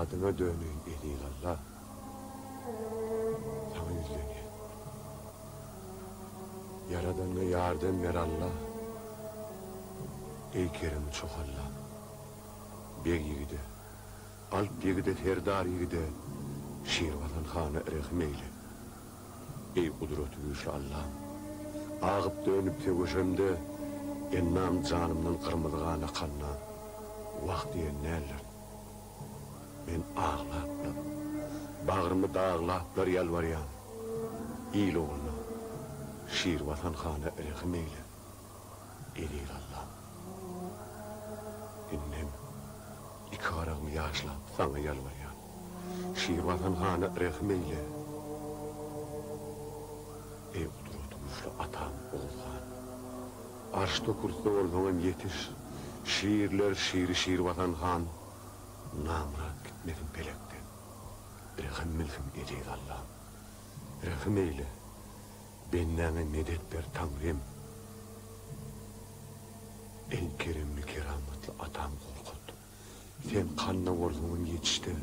Adyňa döneýin eziz Alla. Saňa ýüzlenýän. Ýaradanyňa ýardam ber Alla. Eý keremi çoh Allam. Beg ýigide, alp ýigide serdar ýigide Şirbasan hana rehim eýle. Eý gudraty güýçli Allam. Agyp dönüp söweşemde endam janymdan gyrmyzy gan akanda wah diýen däldirin. Men aglaplar, bagrymy daglaplar ýalbarýan, il ogluna, Şirbasan hana rehim eýle, eziz Allam. Indem iki garagymy ýaşlap saňa ýalbarýan, Şirbasan hana rehim eýle. Eý gudraty güýçli atam Oguz han. Arşda kürsüde bolsaňam ýetiş, Şirler şiri Şirbasan han, Namyrat gitmesin pelekden. Rehim bilsin eziz Allam. Rehim eýle, bendäňe medet ber Taňrym. Eý keremli keramatly atam Gorkut. Sen kanda bolsaňam ýetişde,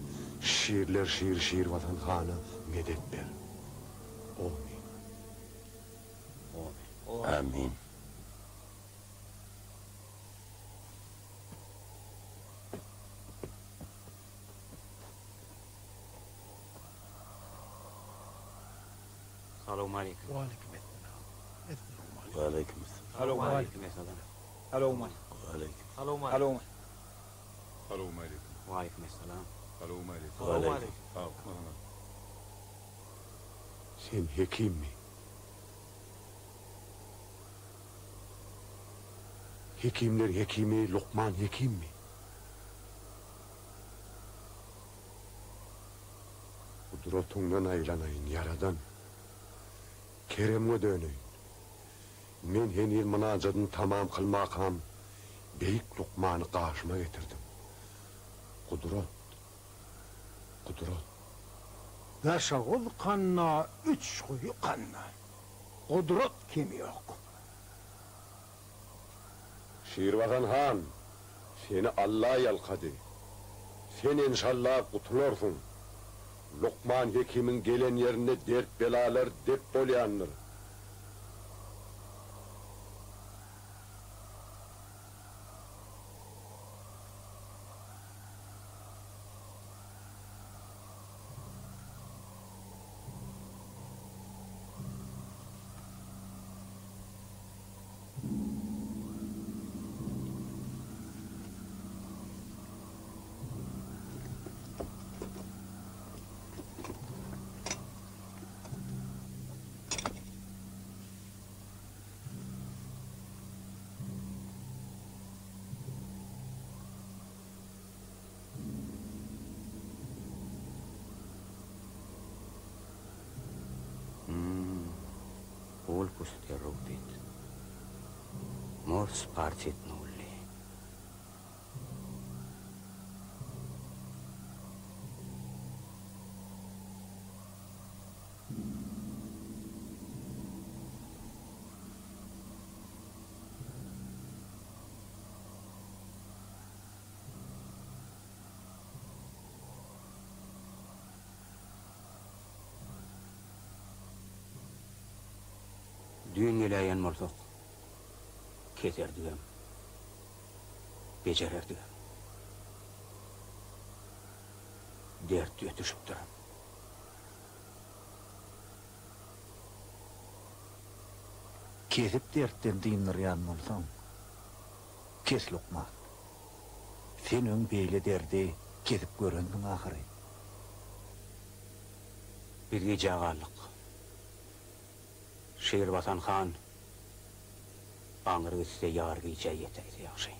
Şirler şiri Şirbasan hana medet ber. Omyn. Amin. Salowmaleýkim. Waleýkim esselam. Esselamaleýkim. Waleýkim esselam. Salowmaleýkim esselam. Salowmaleýkim. Waleýkim. Salowmaleýkim. Salowmaleýkim. Waleýkim esselam. Salowmaleýkim. Waleýkim. Sag Sen hekimmi? Hekimler hekimi Lukman Hekimmi? Gudratyňdan aýlanaýyn, Ýaradan! Keremňe döneýin. Men heniz mynajatyn tamam kylmakam, beýik lukmany gaşyma getirdiň. Gudrat! Gudrat! Daşoguz kanna, Üçguýy kanna. Gudrat kemi ýok. Şirbasan han, seni Alla ýalkady. Sen enşalla gutularsyň. Lukman hekimiň gelen ýerinde dert-belalar dep bolýandyr. Ulpus terrupit. Mors partit nulli. Düýn geläýen bolsak, keserdigem, bejererdigem. Dert ötüşipdir. Kesip dertden dyndyrýan bolsaň, kes lukman. Sen öň beýle derdi kesip görendiň ahyry. Biz gijä galdyk. Şirbasan han aňry gitse ýar gijä ýetäýse ýagşy.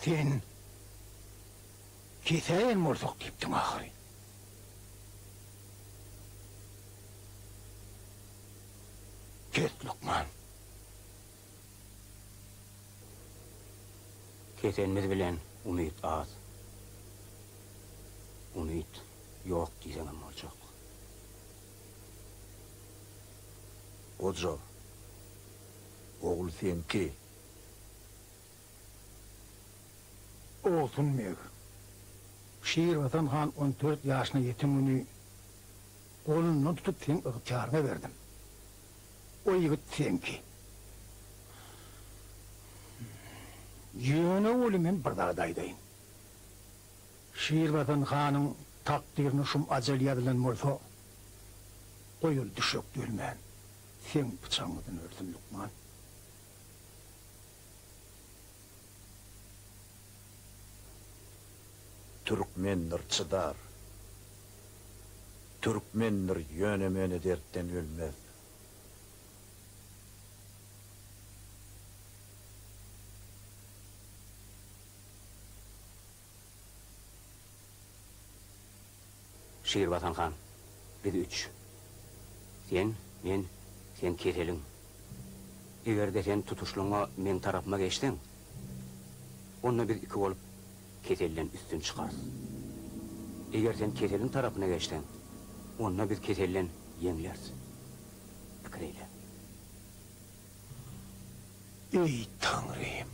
Sen kesäýen bolsak diýipdiň ahyry. Kes, lukman. Kesenimiz bilen umyt az. Umyt ýok diýseňem boljak. Goja, ogul seňki. Ogsun beg. Şirwatan han on dört ýaşyna ýeten güni golundan tutup seň ygtyýaryňa berdim. O ýigit seňki. Ýöne weli men bir zat aýdaýyn. Şirwatan hanyň takdyryna şum ajal ýazylan bolsa, goý ol düşekde ölmän, seň pyçagyňdan ölsün, lukman. Türkmendir çydar. Türkmendir ýöne-möne dertden ölmez. Şirbasan han, biz üç. Sen, men, seň keseliň. Eger-de sen tutuşlygyňa meň tarapyma geçseň, onda biz iki bolup keselden üstün çykarys. Eger sen keseliň tarapyna geçseň, onda biz keselden ýeňleris. Pikir eýle. Eý, Taňrym!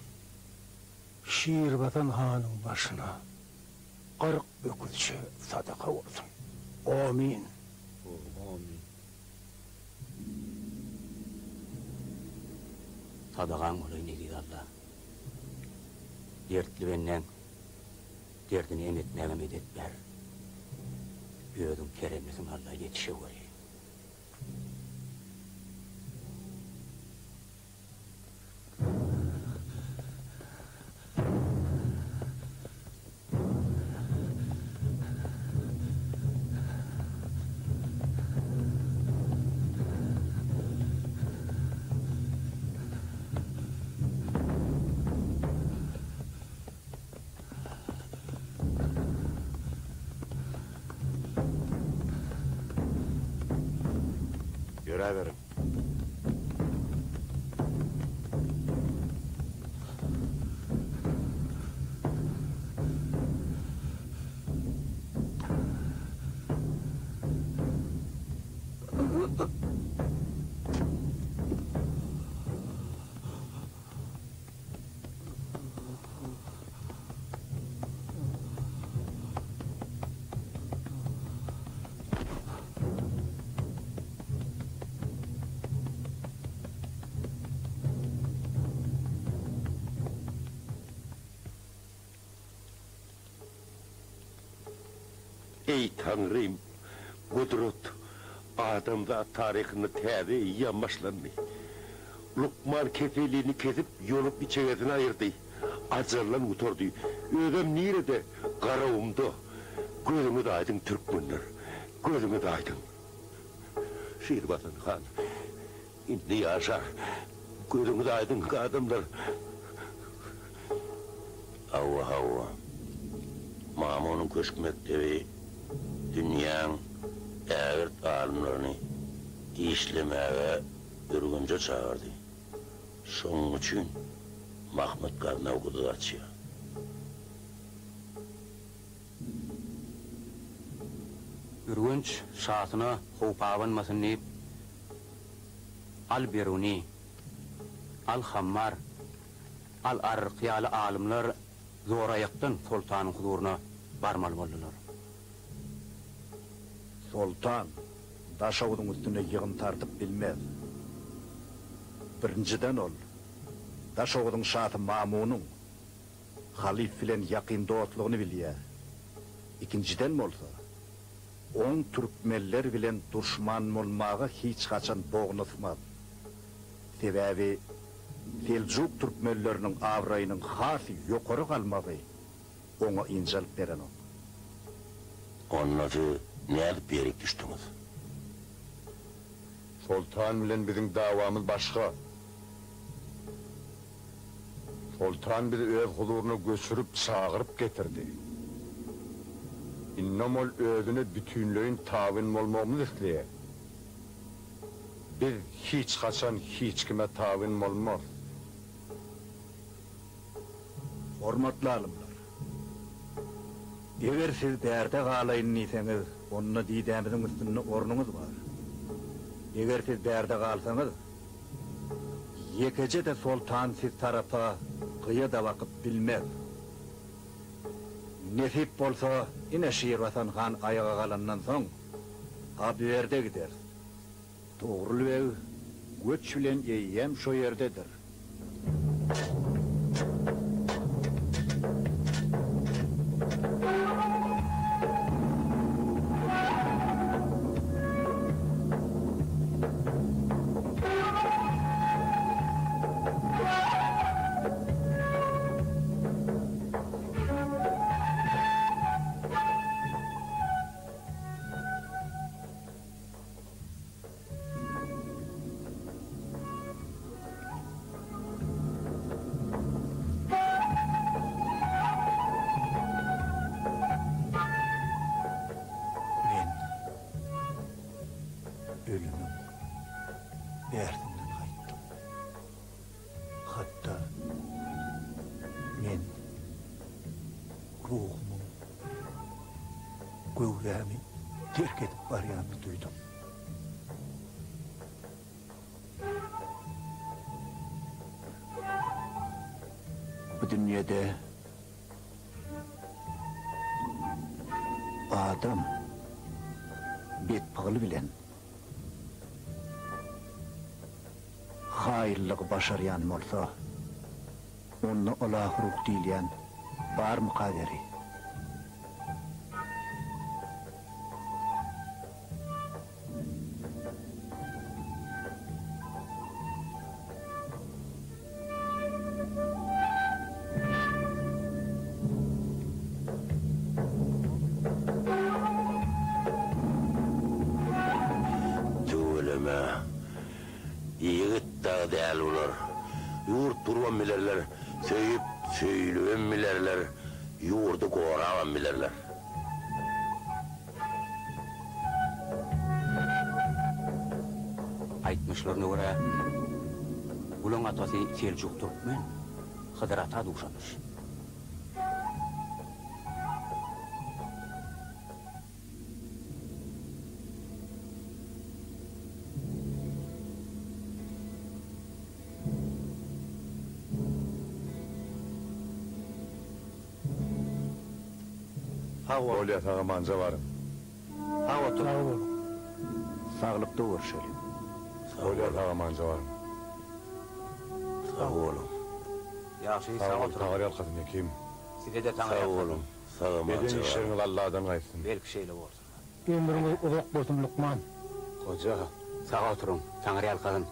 Şirbasan hanyň başyna 40 öküzçe sadaka bolsun. Omyn! Omyn! Sadagaň bolaýyn eziz Alla. Dertli bendäň derdini em etmäge medet ber. Özüň keremlisiň Alla ýetişeweri. Ýöräberiň. Eý, Taňrym, gudrat, adamzat taryhynda täze eýýam başlandy. Lukman keselini kesip, ýolup içegesini aýyrdy. Ajaldan gutardy. Özem nirede? Garagumda. Gözüňiz aýdyň, türkmenler! Gözüňiz aýdyň! Şirbasan han, indi ýaşa! Gözüňiz aýdyň, adamlar! Hawa, hawa. Mamunyň köşk mekdebi dünýäň ägirt alymlaryny işlemäge Ürgenje çagyrdy. Şonuň üçin Mahmyt Gaznawy guduz açýar. Ürgenç şasyna howp abanmasyn diýip, Al-Biruny, Al-Hammar, Al-Arryk ýaly alymlar zoraýakdan soltanyň huzuryna barmaly boldular. Soltan Daşoguzyň üstüne ýygyn tartyp bilmez. Birinjiden ol, Daşoguzyň şasy Mamunyň halyf bilen ýakyn dostlugyny bilýär. Ikinjiden bolsa, oň türkmenler bilen duşman bolmaga hiç haçan bognusmaz. Sebäbi seljuk türkmenleriniň abraýynyň has ýokary galmagy oňa ynjalyk berenok. Onda siz nädip ýerik düşdüňiz? Soltan bilen biziň dawamyz başga. Soltan bizi öz huzuryna göçürip, çagyryp getirdi. Indem ol özüne bütinleýin tabyn bolmagymyzy isleýär. Biz hiç haçan hiç kime tabyn bolmarys. Hormatly alymlar! Eger siz bärde galaýyn diýseňiz, onda didämiziň üstünde ornuňyz bar. Eger siz bärde galsaňyz, ýekeje-de soltan siz tarapa gyýa-da bakyp bilmez. Nesip bolsa, ine Şirbasan han aýaga galandan soň, Abiwerde gideris. Togrul beg göç bilen eýýäm şo ýerdedir. Men ölümiň bärsinden gaýtdym. Hatda men ruhumyň göwrämi terk edip barýanyny duýdum. Bu dünýede adam betpygyl bilen haýyllygy başarýan bolsa, onda ylahy ruh diýilýän barmyka beri? Tüweleme. Ýigit dagy däl bular. Ýurt gurubam bilerler, söýüp, söýülibem bilerler, ýurdy gorabam bilerler. Aýtmyşlaryna görä, bulaň atasy Seljuk türkmen, Hydyr ata duşanmyş. Sag bol. Bolýa sag-amanja baryň. Sag otur. Sag boluň. Saglykda görşeliň. Bolýa sag-amanja baryň. Sag boluň. Ýagşy Sag sag bol oturyň. Taňry ýalkasyn Hekim. Size-de Taňry Sag ýalkasyn. boluň. Sag-amanja Eden baryň. işleriňiz Alladan gaýtsyn. Belki şeýle bolsun. Ömrüňiz uzak bolsun lukman. Goja, sag oturyň, Taňry ýalkasyn.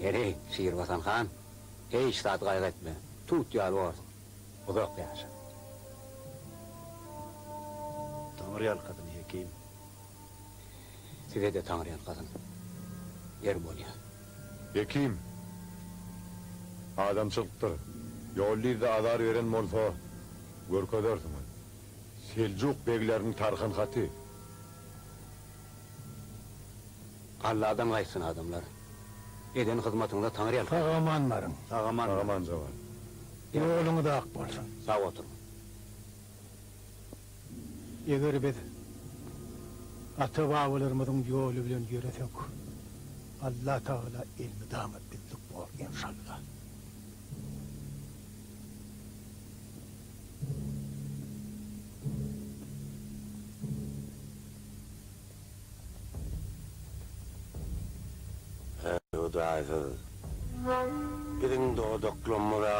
Ýeri, Şirbasan han, hiç zat gaýgy etme, tut ýaly borsuň. Uzak ýaşa. Taňry ýalkasyn, hekim. Size-de Taňry ýalkasyn. Ýer bolýa. Hekim, adamçylykdyr. Ýollyzda azar beren bolsa, görkezersiňiz. Seljuk begleriniň tarhan haty. Alladan gaýtsyn adamlar. Eden hyzmatyňyza Taňry ýalkasyn. Sag-aman baryň. Sag-aman baryň. Sag-aman jawan. Ýoluňyz ak bolsun. Sag oturyň. Eger biz ata-babalarymyzyň ýoly bilen ýöresek, Allatagala elmydama bizlik bor, enşalla. Hudaýsyz. Biziň dodaklarymyz-a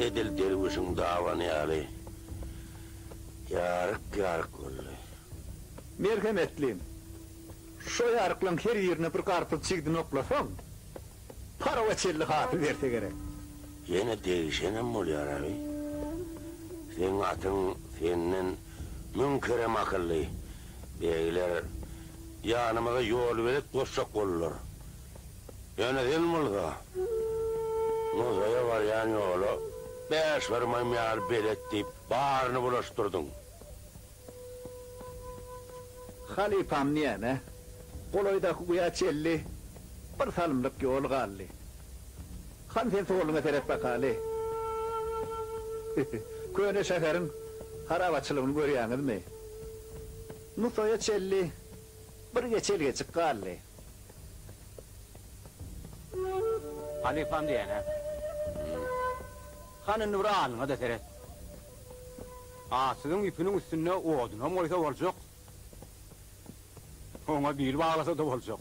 edil derwüşiň dabany ýaly ýaryk-ýaryk boldy. Merhemetlim, şo ýaryklaň her birine bir garpyz çigdini oklasaň, Parawa çenli hasyl berse gerek. Ýene degişenem bolýar abi. Seň atyň senden müň kerem akylly. Begler ýanymyza ýolbelet goşjak boldular. Ýöne sen bolsa. Nusaýa barýan ýola bäşbarmagym ýaly belet diýip, baryny bulaşdyrdyň. Halypam näme, golaýdaky guýa çenli bir salymlyk ýol galdy. Hany sen soluňa seret bakaly. Köne şäheriň harabaçylygyny görýäňizmi? Nusaýa çenli bir geçelgejik galdy. Halypam diýýän-ä. Hany indi bir alnyňa-da seret. Atsyzyň ýüpüniň üstünde odunam goýsa boljak. Oňa bil baglasa-da boljak.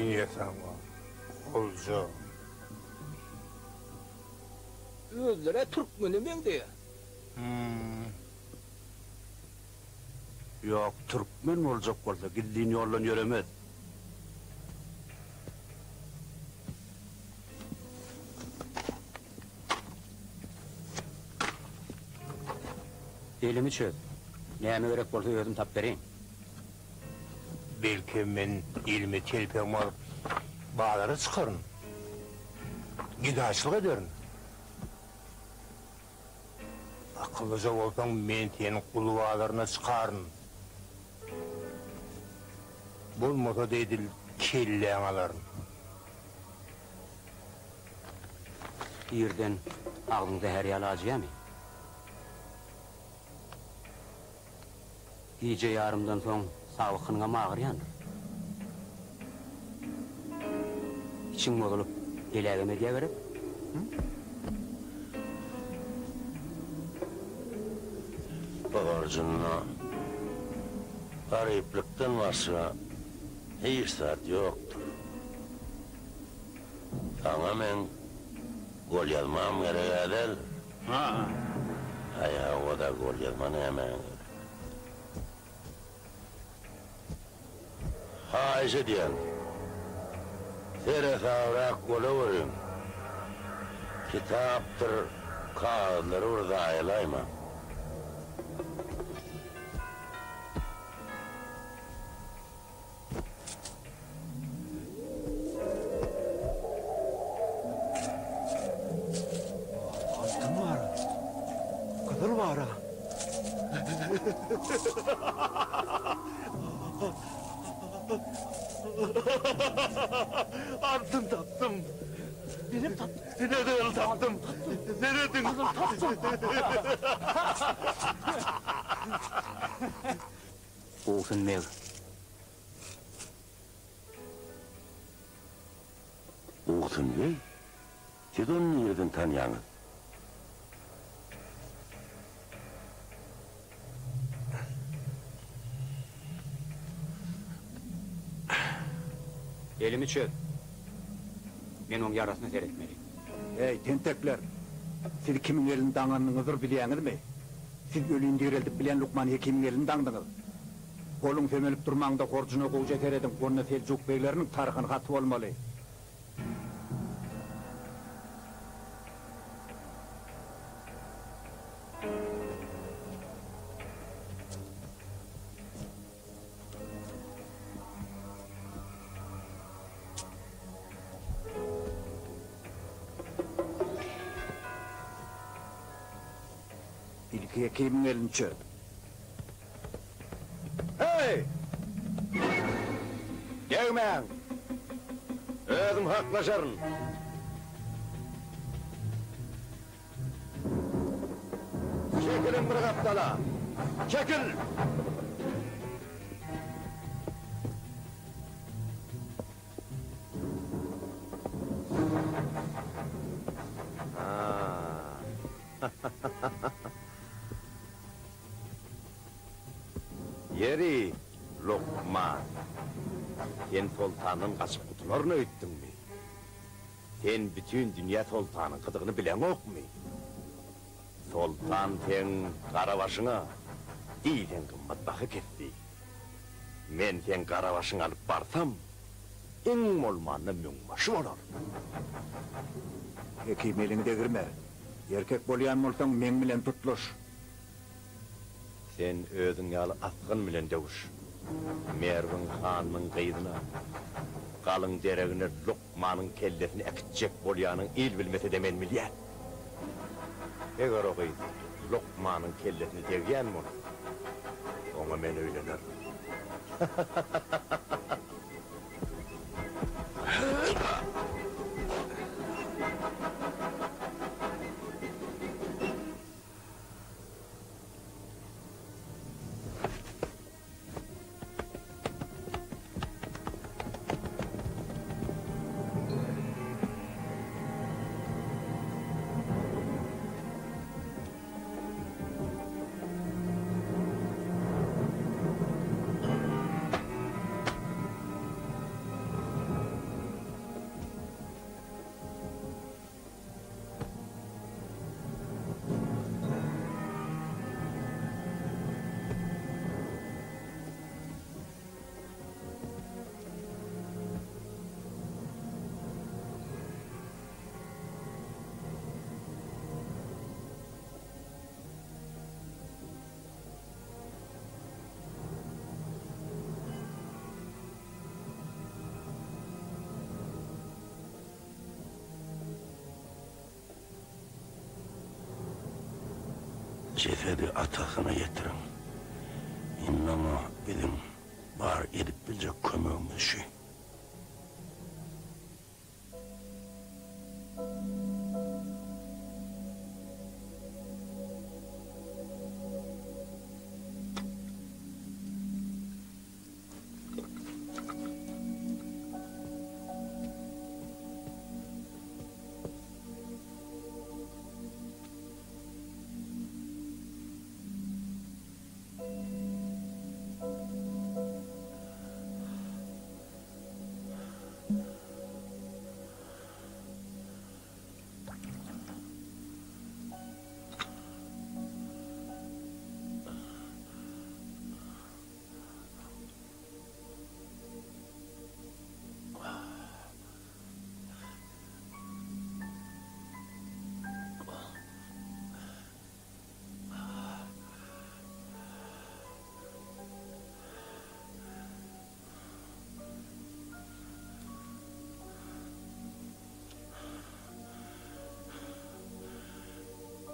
Ine saňa olja. Özleri-ä türkmene meňzeýär. Hum. Ýok, türkmen boljak bolsa gizlin ýoldan ýöremez. Elimi çöz. Näme gerek bolsa özüm tapyp bereýin. Belkem men elime telpegimi alyp bazara çykaryn. Gedaçylyk ederin. Akyllyja bolsaň men seni gul bazaryna çykaryn. Bolmasa-da edil kelläňi alaryn. Irden agzyň zäher ýaly ajyýamy? Gije ýarymdan soň sabykynyňam agyrýandyr. Içiň bozulyp, helägem edýä gerek? Bu horjunda garyplykdan başga hiç zat ýokdur. Saňa meň golýazmam gereg-ä däldir? Haý, hawa-da, golýazma nämäň gerek? Haýyş edýän, seresabrak bolaweriň. Kitapdyr kagyzlary bir zaýalaýmaň. Altyn bar-a, gyzyl bar-a. Altyn tapdym. Menem tapdym. Ine gyzyl tapdym. Serediň. Gyzyl tapdym. Gowsun beg. Gowsun beg? Siz ony nireden tanýaňyz? Elimi çöz. Men oň ýarasyna seretmeli. Eý, tentekler! Siz kimiň elini daňanyňyzyr bilýäňizmi? Siz ölini direldip bilýän Lukman Hekimiň elini daňdyňyz. Goluň sömelip durmaňda horjuna gowja serediň, onda seljuk begleriniň tarhan haty bolmaly. Ilki hekimiň elini çöz. Heý! Degmäň! Özüm haklaşaryn. Çekiliň bir gapdala! Çekil! Ýeri, lukman, sen soltandan gaçyp gutulypsyň. Gutularyn öýtdüňmi? Sen bütin dünýä soltanyňkydygyny bileňokmy? Soltan seň gara başyňa diýseň gymmat baha kesdi. Men seň gara başyňy alyp barsam, iň bolmanda müňbaşy bolar. Hekim eliňi degirme. Erkek bolýan bolsaň meň bilen tutluşh. Sen özüň ýaly asgyn bilen döwüş. Merwiň hanynyň gyzyna, galyň deregine lukmanyň kellesini äkitjek bolýanyň il bilmese-de men bilýän. Eger o gyz lukmanyň kellesine degýän bolsa, oňa men öýlenerin. Jesedi atasyna ýetiriň. Indi oňa biziň bar edip biljek kömegimiz şü.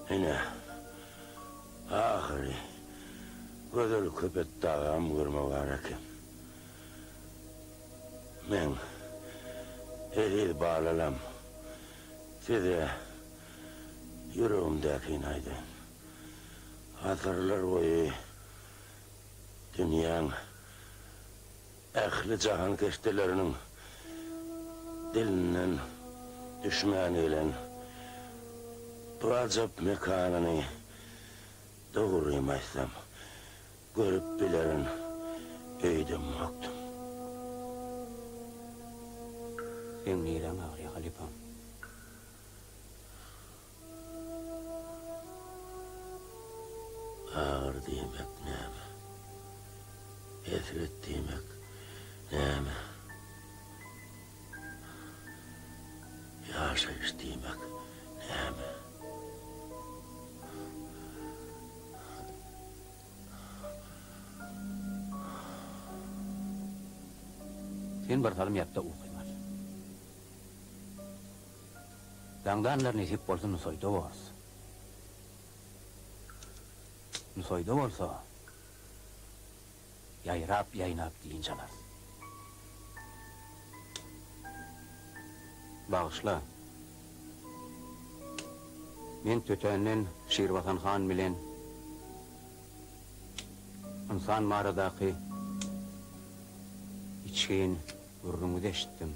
Ine, ahyry gözel Köpetdagam görme bar eken. Meň eziz balalam, size ýüregimdäkini aýdaýyn. Asyrlar boýy dünýäň ähli jahankeşdeleriniň dilinden düşmän gelen bu ajap mekanyny dogrymy aýtsam, görüp bilerin öýdemokdym. Seň niräň agyrýa, halypam? Agyr diýmek näme? Hesret diýmek näme? Ýaşaýyş diýmek näme? Sen bir salym ýat-da ukyňy al. Daňdanlar nesip bolsa Nusaýda borus. Nusaýda bolsa ýaýrap-ýaýnap dynç alarys. Bagyşla. Men tötänden Şirbasan han bilen ynsan baradaky içgin gürrüňizi eşitdim.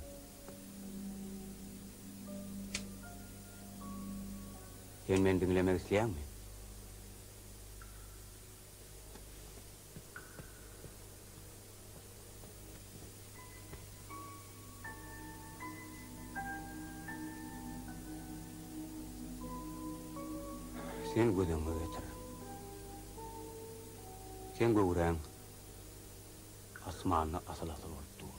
Sen meni diňlemek isleýäňmi? Sen göz öňüňe getir. Seň göwräň asmanda asyl-asyl bolup dur.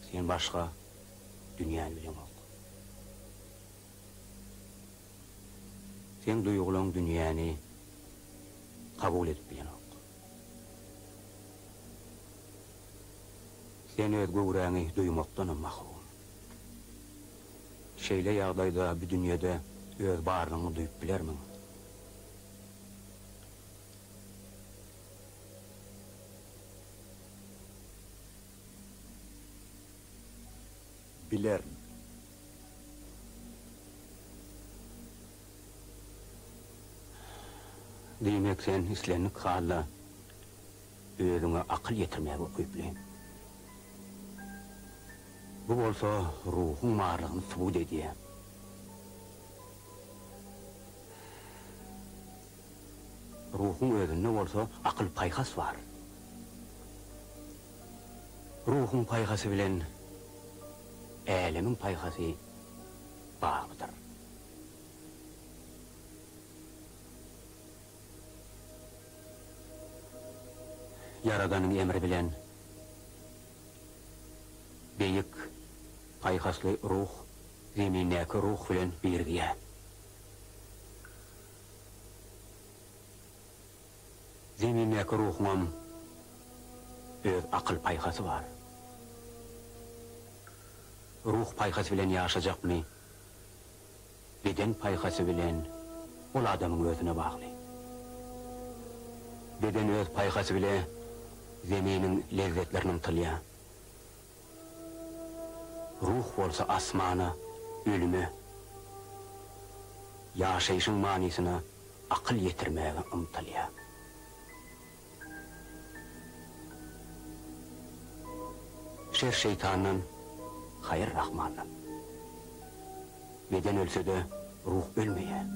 Sen başga dünýäni bileňok. Seň duýgulaň dünýäni kabul edip bilenok. Sen öz göwräňi duýmakdanam mahrum. Şeýle ýagdaýda bu dünýede öz barlygyňy duýup bilermiň? Bilerin. Diýmek sen islendik halda özüňe akyl ýetirmäge ukyply. Bu bolsa ruhuň barlygyny subut edýär. Ruhuň özünde bolsa akyl-paýhas bar. Ruhuň paýhasy bilen älemiň paýhasy baglydyr. Ýaradanyň emri bilen beýik paýhasly ruh zemindäki ruh bilen birigýär. Zemindäki ruhuňam öz akyl-paýhasy bar. Ruh paýhasy bilen ýaşajakmy, beden paýhasy bilen ol adamyň özüne bagly. Beden öz paýhasy bile zeminiň lezzetlerine ymtylýar. Ruh bolsa asmana, ölüme, ýaşaýşyň manysyna akyl ýetirmäge ymtylýar. Şer şeýtandan, haýyr Rahmandan. Beden ölse-de, ruh ölmeýär.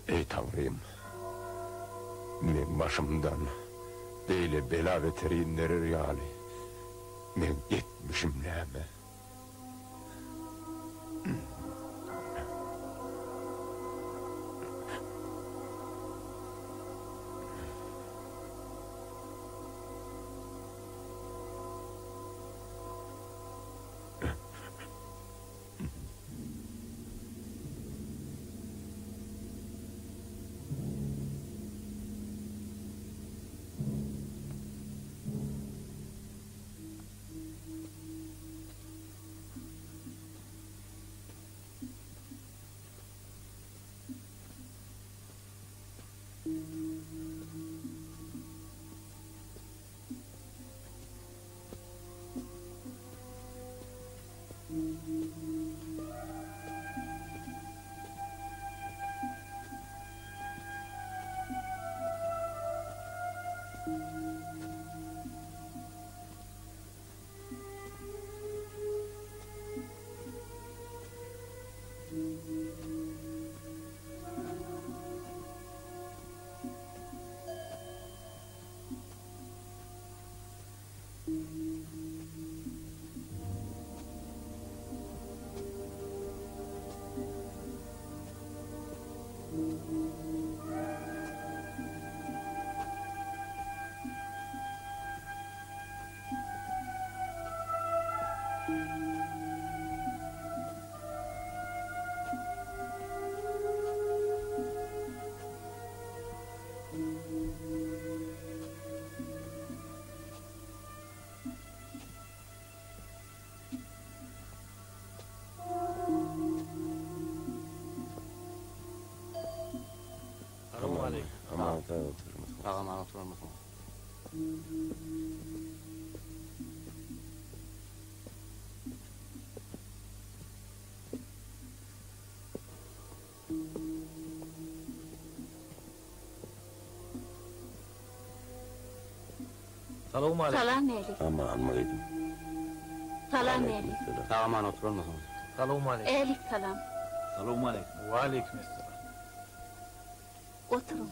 Eý Taňrym, meň başymdan beýle bela-beter inderer ýaly meň etmişim näme? Aman sag oturmysyňyz. Sag aman oturmysyňyz. Salowmaleýkim. Salam älik. Aman gyzym. Salam älik. Sag aman oturanmysyňyz? Salowmaleýkim. Älik salam. Salowmaleýkim. Waleýkim essalam. Oturyň.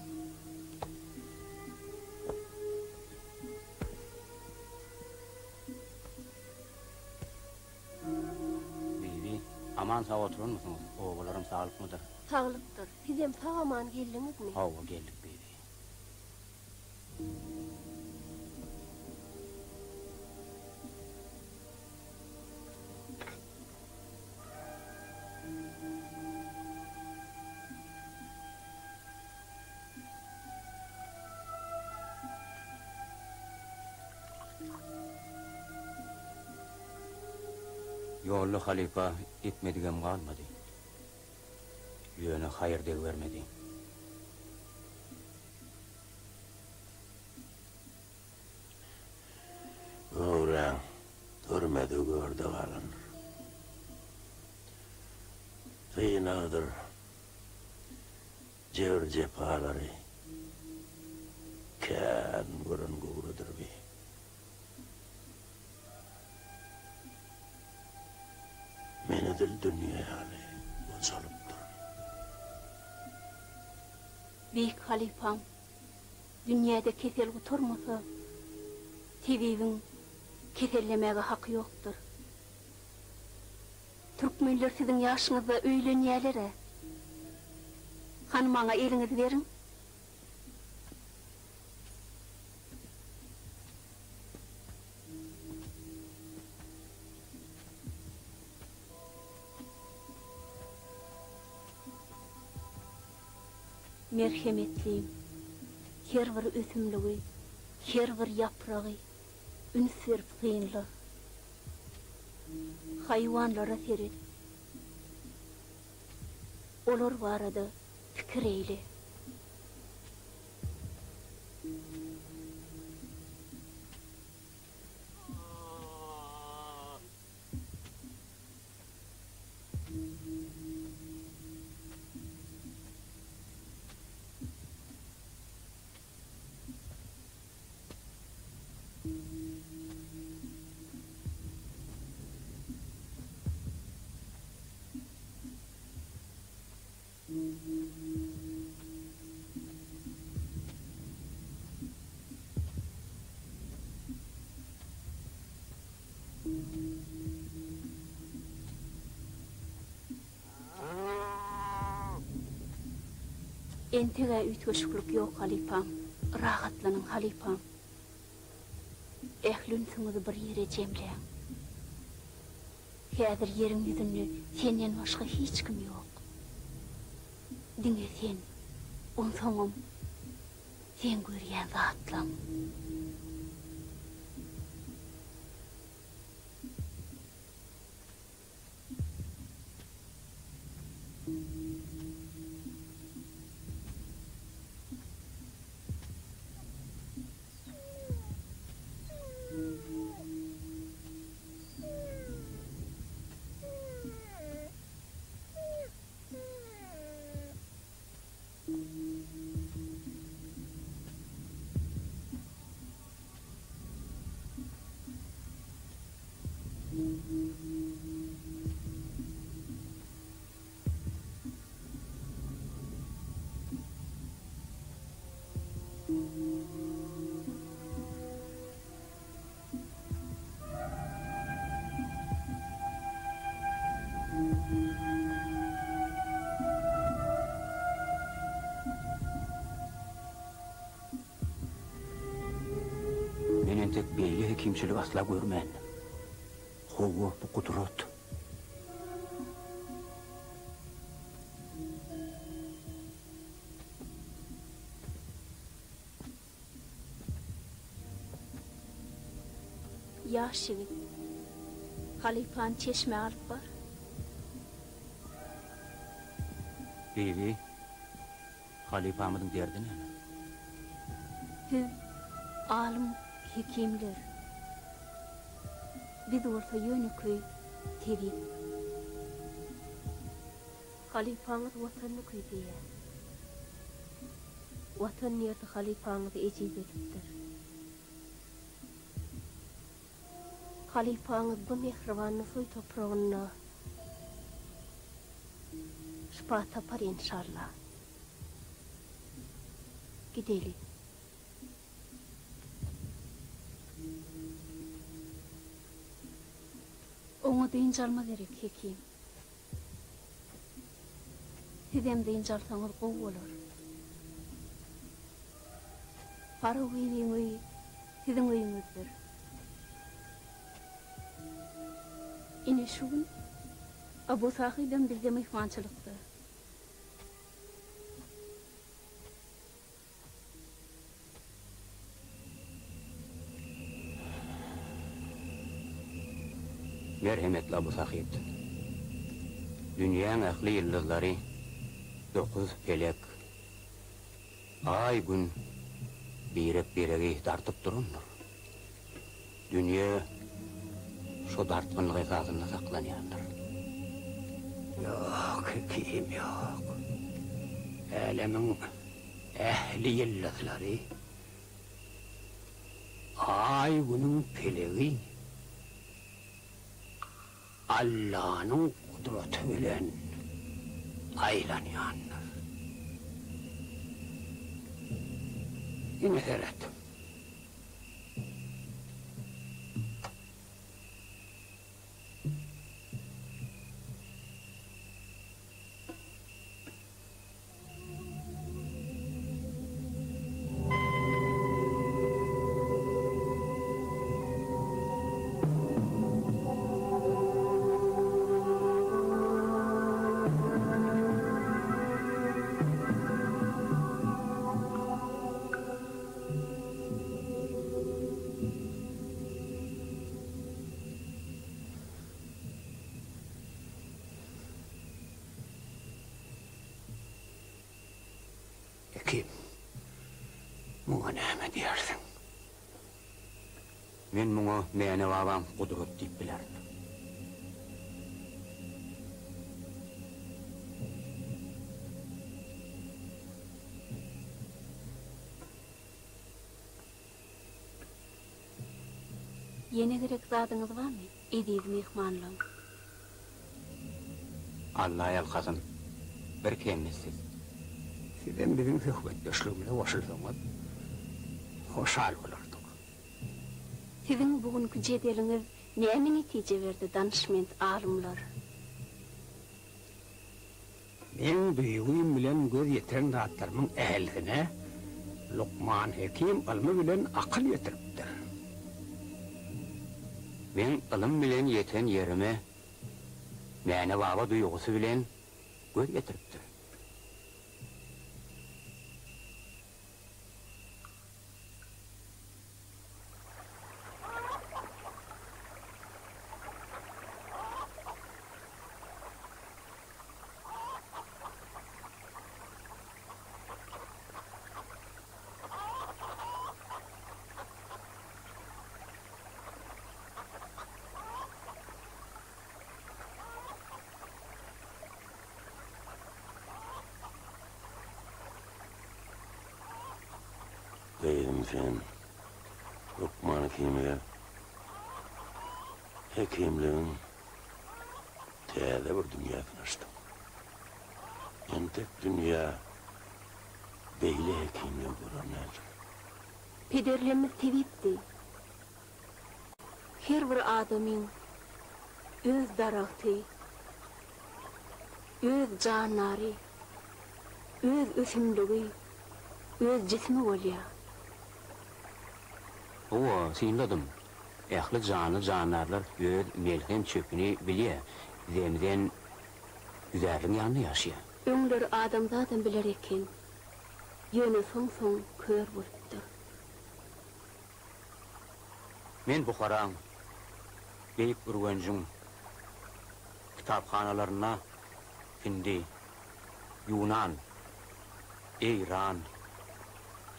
Bibi, aman sag oturanmysyňyz? Obalaram saglykmydyr? Saglykdyr. Sizem sag-aman geldiňizmi? Hawa, geldik, bibi. Ýolly halypa etmedigem galmady. Ýöne haýyr degibermedi. Göwräň görmedi görde galandyr. Synagdyr jebir-jepalary kän gören göwredir bi. Men edil dünýe ýaly gojalypdyryn. Beýik halypam, dünýäde kesel gutarmasa, tebibiň kesellemäge haky ýokdur. Türkmenler siziň ýaşyňyzda öýlenýäler-ä. Hany maňa eliňizi beriň. Merhemetlim, her bir ösümligi, her bir ýapragy üns berip synla. Haýwanlara seret. Olar barada pikir eýle. Entegä üýtgeşiklik ýok halypam. Rahatlanyň halypam. Ähli ünsüňizi bir ýere jemläň. Häzir ýeriň ýüzünde senden başga hiç kim ýok. Diňe sen, onsoňam seň görýän zatlaň. hekimçiligi asla görmändim. Hawa, bu gudrat. Ýaş ýigit, halypany çeşmä alyp bar. Bibi, halypamyzyň derdi näme? Siz alym hekimler, biz bolsa ýönekeý tebip. Halypaňyz Watanyny küýseýär. Watan derdi halypaňyzy ejiz edipdir. Halypaňyz bu mähriban Nusaý topragynda şypa tapar enşalla. Gideli. Oňa dynç alma gerek, hekim. Sizem dynç alsaňyz gowy bolar. Farug bibiň öýi siziň öýüňizdir. Ine şu gün Abu Sahybem bizde myhmançylykda. Merhemetli Abu Sahyt! Dünýäň ähli ýyldyzlary, dokuz pelek, Aý-Gün birek-biregi dartyp durandyr. Dünýe şo dartgynlyk esasynda saklanýandyr. Ýok, hekim, ýok. Älemiň ähli ýyldyzlary, Aý-Günüň pelegi Allanyň gudraty bilen aýlanýandyr. Ine seret. Hekim, muňa näme diýersiň? Men muňa Mäne babaň gudrat diýip bilerin. Ýene gerek zadyňyz barmy, eziz myhmanlam? Alla ýalkasyn, bir kemsiz. Sizem biziň söhbetdeşligimize goşulsaňyz, hoşal bolardyk. Siziň bu günki jedeliňiz näme netije berdi, danyşment alymlar? Meň duýgym bilen göz ýetiren zatlarymyň ählisine Lukman Hekim ylmy bilen akyl ýetiripdir. Meň ylym bilen ýeten ýerime Mäne baba duýgusy bilen göz ýetiripdir. Gyzym sen lukman hekimige hekimligiň täze bir dünýäsini açdyň. Entek dünýä beýle hekimligi gören däldir. Pederlerimiz tebipdi. Her bir adamyň öz daragty, öz jandary, öz ösümligi, öz jismi bolýar. Hawa, synladym. Ähli janly-jandarlar öz melhem çöpüni bilýär. Zemzen üzärligiň ýanynda ýaşaýar. Öňler adamzadam biler eken. Ýöne soň-soň kör bolupdyr. Men Buharaň, Beýik Ürgenjiň kitaphanalarynda hindi, ýunan, eýran,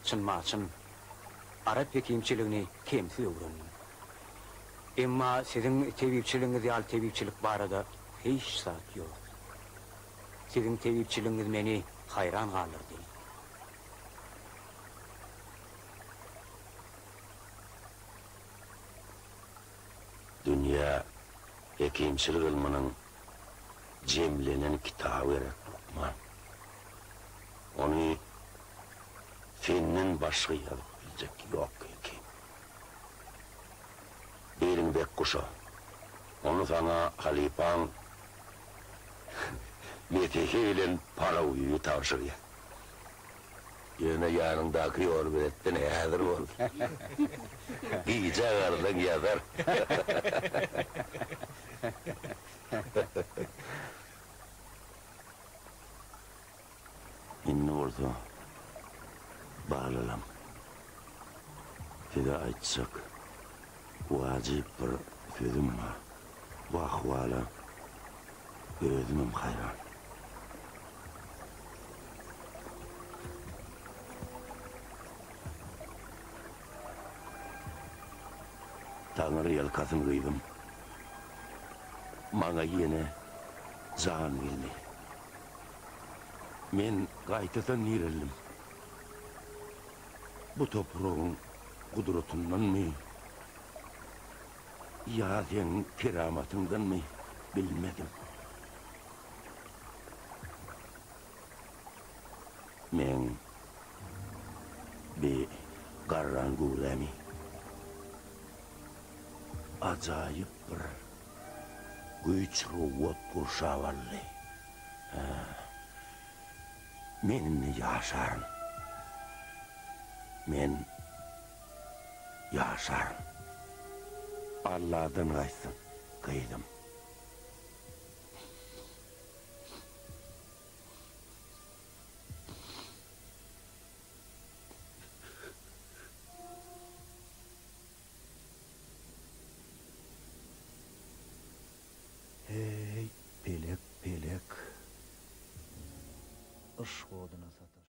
çyn-maçyn, arap hekimçiligini kemsiz öwrendim. Emma siziň tebipçiligiňiz ýaly tebipçilik barada hiç zat ýok. Siziň tebipçiligiňiz meni haýran galdyrdy. Dünýä hekimçilik ylmynyň jemlenen kitaby gerek, lukman. Ony senden başga ýazyp biljek ýok, hekim. Biliňi bek guşa. Ony saňa halypaň Mesihi bilen Parawbibi tabşyrýar. Ýöne ýanyňdaky ýolbeletden häzir bol. Gijä galsaň ýazar. Indi bolsa, balalam, size aýtjak wajyp bir sözüm bar. Bu ahwala özümem haýran. Taňry ýalkasyn gyzym. Maňa ýene jan geldi. Men gaýtadan direldim. Bu topragyň gudratyndanmy ýa seň keramatyňdanmy bilmedim. Meň bi garran göwrämi ajaýyp bir güýç-kuwwat gurşap aldy. Hä, men indi ýaşaryn. Men ýaşaryn. Alladan gaýtsyn, gyzym.